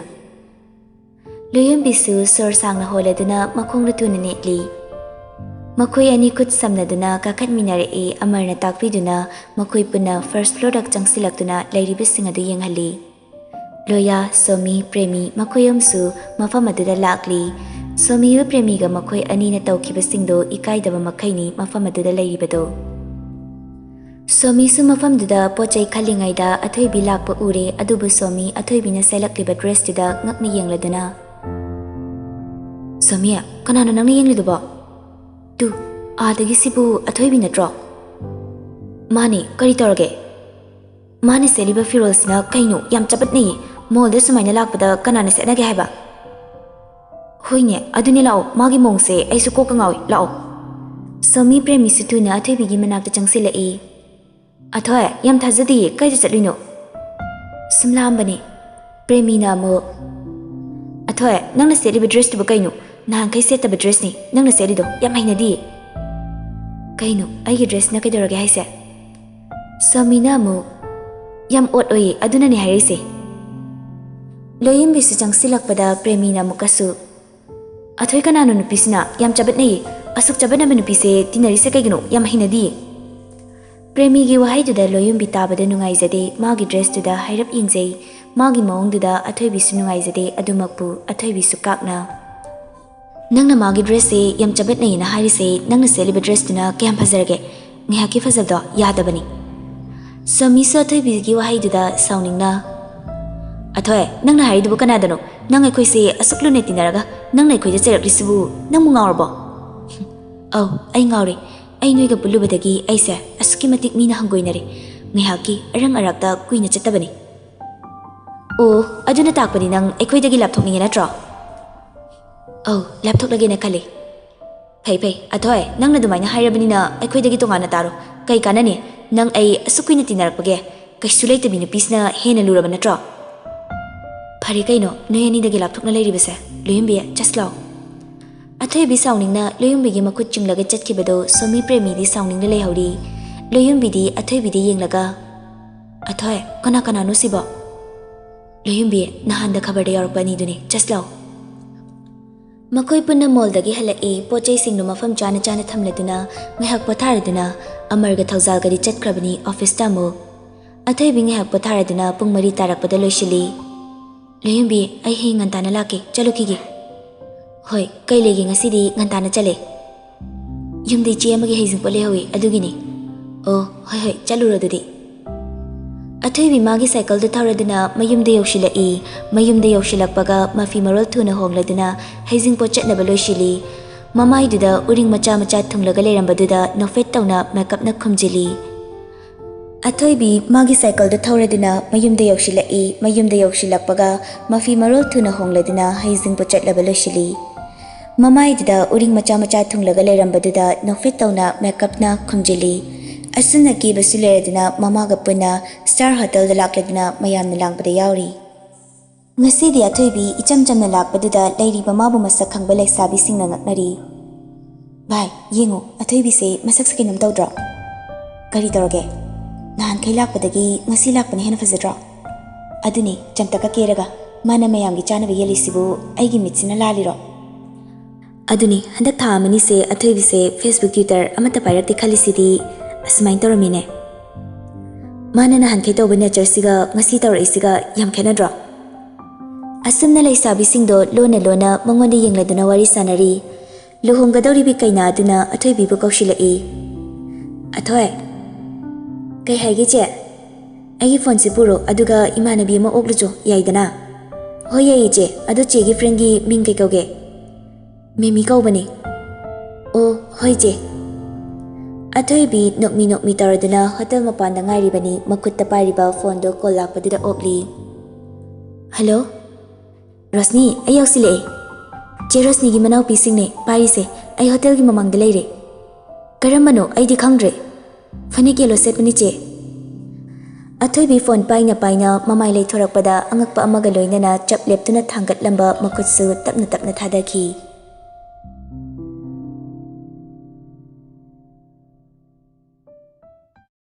ꯂꯣꯌꯨꯝꯕꯤꯁꯨ ꯁꯣꯔ ꯁꯥꯡꯅ ꯍꯣꯜꯂꯗꯨꯅ ꯃꯈꯣꯡꯗ ꯊꯨꯅ ꯅꯦꯠꯂꯤ꯫ ꯃꯈꯣꯏ ꯑꯅꯤ ꯈꯨꯠ ꯁꯝꯅꯗꯨꯅ ꯀꯥꯈꯠꯃꯤꯟꯅꯔꯛꯏ꯫ ꯑꯃꯔꯅ ꯇꯥꯛꯄꯤꯗꯨꯅ ꯃꯈꯣꯏ ꯄꯨꯟꯅ ꯐꯥꯔꯁ ꯐ꯭ꯂꯣꯔꯗ ꯆꯪꯁꯤꯜꯂꯛꯇꯨꯅ ꯂꯩꯔꯤꯕꯁꯤꯡ ꯑꯗꯨ ꯌꯦꯡꯍꯜꯂꯤ꯫ ꯂꯣꯌꯥ, ꯁꯣꯃꯤ, ꯄ꯭ꯔꯦꯃꯤ ꯃꯈꯣꯏ ꯑꯍꯨꯝꯁꯨ ꯃꯐꯝ ꯑꯗꯨꯗ ꯂꯥꯛꯂꯤ꯫ ꯁꯣꯃꯤꯒ ꯄ꯭ꯔꯦꯃꯤꯒ ꯃꯈꯣꯏ ꯑꯅꯤꯅ ꯇꯧꯈꯤꯕꯁꯤꯡꯗꯨ ꯏꯀꯥꯏꯗꯕ ꯃꯈꯩꯅꯤ ꯃꯐꯝ ꯑꯗꯨꯗ ꯂꯩꯔꯤꯕꯗꯨ꯫ ꯁꯣꯃꯤꯁꯨ ꯃꯐꯝꯗꯨꯗ ꯄꯣꯠ ꯆꯩ ꯈꯜꯂꯤꯉꯩꯗ ꯑꯊꯣꯏꯕꯤ ꯂꯥꯛꯄ ꯎꯔꯦ꯫ ꯑꯗꯨꯕꯨ ꯁꯣꯃꯤ ꯑꯊꯣꯏꯕꯤꯅ ꯁꯦꯠꯂꯛꯂꯤꯕ ꯗ꯭ꯔꯦꯁꯇꯨꯗ ꯉꯛꯅ ꯌꯦꯡꯂꯗꯨꯅ, "ꯁꯣꯃꯤ, ꯀꯅꯥꯅꯣ ꯅꯪꯅ ꯌꯦꯡꯂꯤꯗꯨꯕꯣ? ꯇꯨ, ꯑꯥꯗꯒꯤ ꯁꯤꯕꯨ ꯑꯊꯣꯏꯕꯤ ꯅꯠꯇ꯭ꯔꯣ?" "ꯃꯥꯅꯦ, ꯀꯔꯤ ꯇꯧꯔꯒꯦ?" "ꯃꯥꯅ ꯁꯦꯠꯂꯤꯕ ꯐꯤꯔꯣꯜꯁꯤꯅ ꯀꯩꯅꯣ, ꯌꯥꯝ ꯆꯕꯠꯅꯩꯌꯦ꯫ ꯃꯣꯜꯗ ꯁꯨꯃꯥꯏꯅ ꯂꯥꯛꯄꯗ ꯀꯅꯥꯅ ꯁꯦꯠꯅꯒꯦ ꯍꯥꯏꯕ?" "ꯍꯣꯏꯅꯦ, ꯑꯗꯨꯅꯦ, ꯂꯥꯛꯑꯣ, ꯃꯥꯒꯤ ꯃꯑꯣꯡꯁꯦ ꯑꯩꯁꯨ ꯀꯣꯛꯀ ꯉꯥꯎꯏ, ꯂꯥꯛꯑꯣ꯫" ꯁꯣꯃꯤ ꯄ꯭ꯔꯦꯃꯤꯁꯨ ꯊꯨꯅ ꯑꯊꯣꯏꯕꯤꯒꯤ ꯃꯅꯥꯛꯇ ꯆꯪꯁꯤꯜꯂꯛꯏ꯫ "ꯑꯊꯣꯏ, ꯌꯥꯝ ꯊꯥꯖꯗꯤꯌꯦ, ꯀꯥꯏꯗ ꯆꯠꯂꯨꯏꯅꯣ?" "ꯁꯨꯝ ꯂꯥꯛꯑꯝꯕꯅꯦ꯫" ꯄ꯭ꯔꯦꯃꯤꯅ ꯑꯃꯨꯛ, "ꯑꯊꯣꯏ, ꯅꯪꯅ ꯁꯦꯠꯂꯤꯕ ꯗ꯭ꯔꯦꯁꯇꯨꯕꯨ ꯀꯩꯅꯣ? ꯅꯍꯥꯟꯈꯩ ꯁꯦꯠꯇꯕ ꯗ꯭ꯔꯦꯁꯅꯤ ꯅꯪꯅ ꯁꯦꯠꯂꯤꯗꯣ, ꯌꯥꯝ ꯍꯩꯅꯗꯤꯌꯦ꯫" "ꯀꯩꯅꯣ, ꯑꯩꯒꯤ ꯗ꯭ꯔꯦꯁꯅ ꯀꯩꯗꯧꯔꯒꯦ ꯍꯥꯏꯁꯦ?" ꯁꯣꯃꯤꯅ ꯑꯃꯨꯛ, "ꯌꯥꯝ ꯑꯣꯠ ꯑꯣꯏꯌꯦ, ꯑꯗꯨꯅꯅꯦ ꯍꯥꯏꯔꯛꯏꯁꯦ꯫" ꯂꯣꯌꯨꯝꯕꯤꯁꯨ ꯆꯪꯁꯤꯜꯂꯛꯄꯗ ꯄ꯭ꯔꯦꯃꯤꯅ ꯑꯃꯨꯛꯀꯁꯨ, "ꯑꯊꯣꯏ, ꯀꯅꯥꯅꯣ ꯅꯨꯄꯤꯁꯤꯅ? ꯌꯥꯝ ꯆꯕꯠꯅꯩꯌꯦ꯫ ꯑꯁꯨꯛ ꯆꯕꯠꯅꯕ ꯅꯨꯄꯤꯁꯦ ꯇꯤꯟꯅꯔꯤꯁꯦ ꯀꯩꯒꯤꯅꯣ? ꯌꯥꯝ ꯍꯩꯅꯗꯤꯌꯦ꯫" ꯄ꯭ꯔꯦꯃꯤꯒꯤ ꯋꯥꯍꯩꯗꯨꯗ ꯂꯣꯌꯨꯝꯕꯤ ꯇꯥꯕꯗ ꯅꯨꯡꯉꯥꯏꯖꯗꯦ꯫ ꯃꯥꯒꯤ ꯗ꯭ꯔꯦꯁꯇꯨꯗ ꯍꯥꯏꯔꯞ ꯌꯦꯡꯖꯩ꯫ ꯃꯥꯒꯤ ꯃꯑꯣꯡꯗꯨꯗ ꯑꯊꯣꯏꯕꯤꯁꯨ ꯅꯨꯡꯉꯥꯏꯖꯗꯦ꯫ ꯑꯗꯨꯃꯛꯄꯨ ꯑꯊꯣꯏꯕꯤꯁꯨ ꯀꯥꯛꯅ, "ꯅꯪꯅ ꯃꯥꯒꯤ ꯗ꯭ꯔꯦꯁꯁꯦ ꯌꯥꯝ ꯆꯕꯠꯅꯩꯌꯦꯅ ꯍꯥꯏꯔꯤꯁꯦ, ꯅꯪꯅ ꯁꯦꯠꯂꯤꯕ ꯗ꯭ꯔꯦꯁꯇꯨꯅ ꯀꯌꯥꯝ ꯐꯖꯔꯒꯦ? ꯉꯥꯏꯍꯥꯛꯀꯤ ꯐꯖꯕꯗꯣ ꯌꯥꯗꯕꯅꯤ꯫ ꯁꯣꯃꯤꯁꯨ ꯑꯊꯣꯏꯕꯤꯒꯤ ꯋꯥꯍꯩꯗꯨꯗ ꯁꯥꯎꯅꯤꯡꯅ, "ꯑꯊꯣꯏ, ꯅꯪꯅ ꯍꯥꯏꯔꯤꯗꯨꯕꯨ ꯀꯅꯥꯗꯅꯣ? ꯅꯪ ꯑꯩꯈꯣꯏꯁꯦ ꯑꯁꯨꯛ ꯂꯨꯅ ꯇꯤꯟꯅꯔꯒ ꯅꯪꯅ ꯑꯩꯈꯣꯏꯗ ꯆꯩꯔꯛꯂꯤꯁꯤꯕꯨ ꯅꯪꯕꯨ ꯉꯥꯎꯔꯕꯣ?" "ꯑꯧ, ꯑꯩ ꯉꯥꯎꯔꯦ꯫ ꯑꯩ ꯅꯣꯏꯒ ꯄꯨꯜꯂꯨꯕꯗꯒꯤ ꯑꯩꯁꯦ ꯑꯁꯨꯛꯀꯤ ꯃꯇꯤꯛ ꯃꯤꯅ ꯍꯪꯒꯣꯏꯅꯔꯦ꯫ ꯉꯥꯏꯍꯥꯛꯀꯤ ꯑꯔꯪ ꯑꯔꯥꯛꯇ ꯀꯨꯏꯅ ꯆꯠꯇꯕꯅꯤ꯫" "ꯑꯣ, ꯑꯗꯨꯅ ꯇꯥꯛꯄꯗꯤ ꯅꯪ ꯑꯩꯈꯣꯏꯗꯒꯤ ꯂꯥꯞꯊꯣꯛꯅꯤꯡꯉꯦ ꯅꯠꯇ꯭ꯔꯣ?" "ꯑꯧ, ꯂꯥꯞꯊꯣꯛꯂꯒꯦꯅ ꯈꯜꯂꯤ꯫" "ꯐꯩ ꯐꯩ, ꯑꯊꯣꯏ, ꯅꯪꯅ ꯑꯗꯨꯃꯥꯏꯅ ꯍꯥꯏꯔꯕꯅꯤꯅ ꯑꯩꯈꯣꯏꯗꯒꯤ ꯇꯣꯉꯥꯟꯅ ꯇꯥꯔꯣ꯫ ꯀꯩ ꯀꯥꯟꯅꯅꯤ? ꯅꯪ ꯑꯩ ꯑꯁꯨꯛ ꯀꯨꯏꯅ ꯇꯤꯟꯅꯔꯛꯄꯒꯦ꯫ ꯀꯩꯁꯨ ꯂꯩꯇꯕꯤ ꯅꯨꯄꯤꯁꯤꯅ ꯍꯦꯟꯅ ꯂꯨꯔꯕ ꯅꯠꯇ꯭ꯔꯣ?" "ꯐꯔꯦ ꯀꯩꯅꯣ, ꯅꯣꯏ ꯑꯅꯤꯗꯒꯤ ꯂꯥꯞꯊꯣꯛꯅ ꯂꯩꯔꯤꯕꯁꯦ꯫ ꯂꯣꯌꯨꯝꯕꯤ, just ꯂꯥꯎ꯫" ꯑꯊꯣꯏꯕꯤ ꯁꯥꯎꯅꯤꯡꯅ ꯂꯣꯌꯨꯝꯕꯤꯒꯤ ꯃꯈꯨꯠ ꯆꯤꯡꯂꯒ ꯆꯠꯈꯤꯕꯗꯣ ꯁꯣꯃꯤ ꯄ꯭ꯔꯦꯃꯤꯗꯤ ꯁꯥꯎꯅꯤꯡꯅ ꯂꯩꯍꯧꯔꯤ꯫ ꯂꯣꯌꯨꯝꯕꯤꯗꯤ ꯑꯊꯣꯏꯕꯤꯗ ꯌꯦꯡꯂꯒ, "ꯑꯊꯣꯏ, ꯀꯅꯥ ꯀꯅꯥꯅꯣ ꯁꯤꯕꯣ?" "ꯂꯣꯌꯨꯝꯕꯤ, ꯅꯍꯥꯟꯗ ꯈꯕꯔꯗ ꯌꯥꯎꯔꯛꯄ ꯑꯅꯤꯗꯨꯅꯤ꯫ Just ꯂꯥꯎ꯫" ꯃꯈꯣꯏ ꯄꯨꯟꯅ ꯃꯣꯜꯗꯒꯤ ꯍꯜꯂꯛꯏ꯫ ꯄꯣꯠ ꯆꯩꯁꯤꯡꯗꯨ ꯃꯐꯝ ꯆꯥꯅ ꯆꯥꯅ ꯊꯝꯂꯗꯨꯅ ꯉꯥꯏꯍꯥꯛ ꯄꯣꯊꯥꯔꯗꯨꯅ ꯑꯃꯔꯒ ꯊꯧꯖꯥꯜꯒꯗꯤ ꯆꯠꯈ꯭ꯔꯕꯅꯤ ꯑꯣꯐꯤꯁꯇ ꯑꯃꯨꯛ꯫ ꯑꯊꯣꯏꯕꯤ ꯉꯥꯏꯍꯥꯛ ꯄꯣꯊꯥꯔꯗꯨꯅ ꯄꯨꯡ ꯃꯔꯤ ꯇꯥꯔꯛꯄꯗ ꯂꯣꯏꯁꯤꯜꯂꯤ꯫ "ꯂꯣꯌꯨꯝꯕꯤ, ꯑꯩ ꯍꯌꯦꯡ ꯉꯟꯇꯥꯅ ꯂꯥꯛꯀꯦ, ꯆꯠꯂꯨꯈꯤꯒꯦ꯫" "ꯍꯣꯏ, ꯀꯩ ꯂꯩꯒꯦ ꯉꯁꯤꯗꯤ ꯉꯟꯇꯥꯅ ꯆꯠꯂꯦ?" "ꯌꯨꯝꯗ ꯏꯆꯦ ꯑꯃꯒꯤ ꯍꯩꯖꯤꯡꯄꯣꯠ ꯂꯩꯍꯧꯋꯤ, ꯑꯗꯨꯒꯤꯅꯤ꯫" "ꯑꯣ, ꯍꯣꯏ ꯍꯣꯏ, ꯆꯠꯂꯨꯔꯣ ꯑꯗꯨꯗꯤ꯫" ꯑꯊꯣꯏꯕꯤ ꯃꯥꯒꯤ ꯁꯥꯏꯀꯜꯗꯨ ꯊꯧꯔꯗꯨꯅ ꯃꯌꯨꯝꯗ ꯌꯧꯁꯤꯜꯂꯛꯏ꯫ ꯃꯌꯨꯝꯗ ꯌꯧꯁꯤꯜꯂꯛꯄꯒ ꯃꯐꯤ ꯃꯔꯣꯜ ꯊꯨꯅ ꯍꯣꯡꯂꯗꯨꯅ ꯍꯩꯖꯤꯡꯄꯣꯠ ꯆꯠꯅꯕ ꯂꯣꯏꯁꯤꯜꯂꯤ꯫ ꯃꯃꯥꯏꯗꯨꯗ ꯎꯔꯤꯡ ꯃꯆꯥ ꯃꯆꯥ ꯊꯨꯡꯂꯒ ꯂꯩꯔꯝꯕꯗꯨꯗ ꯅꯣꯛꯐꯦꯠ ꯇꯧꯅ ꯃꯦꯀꯞꯅ ꯈꯨꯝꯖꯤꯜꯂꯤ꯫ ꯑꯊꯣꯏꯕꯤ ꯃꯥꯒꯤ ꯁꯥꯏꯀꯜꯗꯨ ꯊꯧꯔꯗꯨꯅ ꯃꯌꯨꯝꯗ ꯌꯧꯁꯤꯜꯂꯛꯏ꯫ ꯃꯌꯨꯝꯗ ꯌꯧꯁꯤꯜꯂꯛꯄꯒ ꯃꯐꯤ ꯃꯔꯣꯜ ꯊꯨꯅ ꯍꯣꯡꯂꯗꯨꯅ ꯍꯩꯖꯤꯡꯄꯣꯠ ꯆꯠꯂꯕ ꯂꯣꯏꯁꯤꯜꯂꯤ꯫ ꯃꯃꯥꯏꯗꯨꯗ ꯎꯔꯤꯡ ꯃꯆꯥ ꯃꯆꯥ ꯊꯨꯡꯂꯒ ꯂꯩꯔꯝꯕꯗꯨꯗ ꯅꯣꯛꯐꯦꯠ ꯇꯧꯅ ꯃꯦꯀꯞꯅ ꯈꯨꯝꯖꯤꯜꯂꯤ꯫ ꯑꯁꯨꯝꯅ ꯀꯦꯕꯁꯨ ꯂꯩꯔꯗꯨꯅ ꯃꯃꯥꯒ ꯄꯨꯟꯅ ꯁ꯭ꯇꯥꯔ ꯍꯣꯇꯦꯜꯗ ꯂꯥꯛꯂꯗꯨꯅ ꯃꯌꯥꯝꯅ ꯂꯥꯡꯕꯗ ꯌꯥꯎꯔꯤ꯫ ꯉꯁꯤꯗꯤ ꯑꯊꯣꯏꯕꯤ ꯏꯆꯝ ꯆꯝꯅ ꯂꯥꯛꯄꯗꯨꯗ ꯂꯩꯔꯤꯕ ꯃꯥꯕꯨ ꯃꯁꯛ ꯈꯪꯕ ꯂꯩꯁꯥꯕꯤꯁꯤꯡꯅ ꯉꯛꯅꯔꯤ꯫ "ꯚꯥꯏ, ꯌꯦꯡꯉꯨ, ꯑꯊꯣꯏꯕꯤꯁꯦ ꯃꯁꯛꯁꯦ ꯀꯩꯅꯣꯝ ꯇꯧꯗ꯭ꯔꯣ?" "ꯀꯔꯤ ꯇꯧꯔꯒꯦ? ꯅꯍꯥꯟꯈꯩ ꯂꯥꯛꯄꯗꯒꯤ ꯉꯁꯤ ꯂꯥꯛꯄꯅ ꯍꯦꯟꯅ ꯐꯖꯗ꯭ꯔꯣ?" "ꯑꯗꯨꯅꯤ, ꯆꯝꯇꯛꯀ ꯀꯦꯔꯒ ꯃꯥꯅ ꯃꯌꯥꯝꯒꯤ ꯆꯥꯅꯕ ꯌꯦꯜꯂꯤꯁꯤꯕꯨ ꯑꯩꯒꯤ ꯃꯤꯠꯁꯤꯅ ꯂꯥꯜꯂꯤꯔꯣ?" "ꯑꯗꯨꯅꯤ, ꯍꯟꯗꯛ ꯊꯥ ꯑꯃꯅꯤꯁꯦ ꯑꯊꯣꯏꯕꯤꯁꯦ Facebook, Twitter ꯑꯃꯠꯇ ꯄꯥꯏꯔꯛꯇꯦ ꯈꯜꯂꯤꯁꯤꯗꯤ ꯑꯁꯨꯃꯥꯏꯅ ꯇꯧꯔꯝꯃꯤꯅꯦ꯫ ꯃꯥꯅ ꯅꯍꯥꯟꯈꯩ ꯇꯧꯕ ꯅꯦꯆꯔꯁꯤꯒ ꯉꯁꯤ ꯇꯧꯔꯛꯏꯁꯤꯒ ꯌꯥꯝ ꯈꯦꯠꯅꯗ꯭ꯔꯣ?" ꯑꯁꯨꯝꯅ ꯂꯩꯁꯥꯕꯤꯁꯤꯡꯗꯣ ꯂꯣꯟꯅ ꯂꯣꯟꯅ ꯃꯉꯣꯟꯗ ꯌꯦꯡꯂꯗꯨꯅ ꯋꯥꯔꯤ ꯁꯥꯟꯅꯔꯤ꯫ ꯂꯨꯍꯣꯡꯒꯗꯧꯔꯤꯕꯤ ꯀꯩꯅꯥ ꯑꯗꯨꯅ ꯑꯊꯣꯏꯕꯤꯕꯨ ꯀꯧꯁꯤꯜꯂꯛꯏ꯫ ꯑꯊꯣꯏ, ꯀꯩ ꯍꯥꯏꯒꯦ ꯆꯦ? ꯑꯩꯒꯤ ꯐꯣꯟꯁꯦ ꯄꯨꯔꯣ, ꯑꯗꯨꯒ ꯏꯃꯥꯟꯅꯕꯤ ꯑꯃ ꯑꯣꯛꯂꯨꯆꯣ, ꯌꯥꯏꯗꯅ? ꯍꯣꯏ ꯌꯥꯏꯌꯦ ꯆꯦ, ꯑꯗꯣ ꯆꯦꯒꯤ ꯐ꯭ꯔꯦꯟꯒꯤ ꯃꯤꯡ ꯀꯩ ꯀꯧꯒꯦ? ꯃꯦꯃꯤ ꯀꯧꯕꯅꯦ꯫ ꯑꯣ ꯍꯣꯏ ꯆꯦ꯫ ꯑꯊꯣꯏꯕꯤ ꯅꯣꯛꯃꯤ ꯅꯣꯛꯃꯤ ꯇꯧꯔꯗꯨꯅ ꯍꯣꯇꯦꯜ ꯃꯄꯥꯟꯗ ꯉꯥꯏꯔꯤꯕꯅꯤ, ꯃꯈꯨꯠꯇ ꯄꯥꯏꯔꯤꯕ ꯐꯣꯟꯗꯣ ꯀꯣꯜ ꯂꯥꯛꯄꯗꯨꯗ ꯑꯣꯛꯂꯤ꯫ ꯍꯜꯂꯣ꯫ ꯔꯣꯁꯅꯤ, ꯑꯩ ꯌꯧꯁꯤꯜꯂꯛꯑꯦ꯫ ꯆꯦ ꯔꯣꯁꯅꯤꯒꯤ ꯃꯅꯥꯎꯄꯤꯁꯤꯡꯅꯦ ꯄꯥꯏꯔꯤꯁꯦ꯫ ꯑꯩ ꯍꯣꯇꯦꯜꯒꯤ ꯃꯃꯥꯡꯗ ꯂꯩꯔꯦ꯫ ꯀꯔꯝꯕꯅꯣ? ꯑꯩꯗꯤ ꯈꯪꯗ꯭ꯔꯦ꯫ ꯐꯅꯦꯛ ꯌꯦꯜꯂꯣ ꯁꯦꯠꯄꯅꯤ ꯆꯦ꯫ ꯑꯊꯣꯏꯕꯤ ꯐꯣꯟ ꯄꯥꯏꯅ ꯄꯥꯏꯅ ꯃꯃꯥꯏ ꯂꯩꯊꯣꯔꯛꯄꯗ ꯑꯉꯛꯄ ꯑꯃꯒ ꯂꯣꯏꯅꯅ ꯆꯞ ꯂꯦꯞꯇꯨꯅ ꯊꯥꯡꯒꯠꯂꯝꯕ ꯃꯈꯨꯠꯁꯨ ꯇꯞꯅ ꯇꯞꯅ ꯊꯥꯗꯈꯤ꯫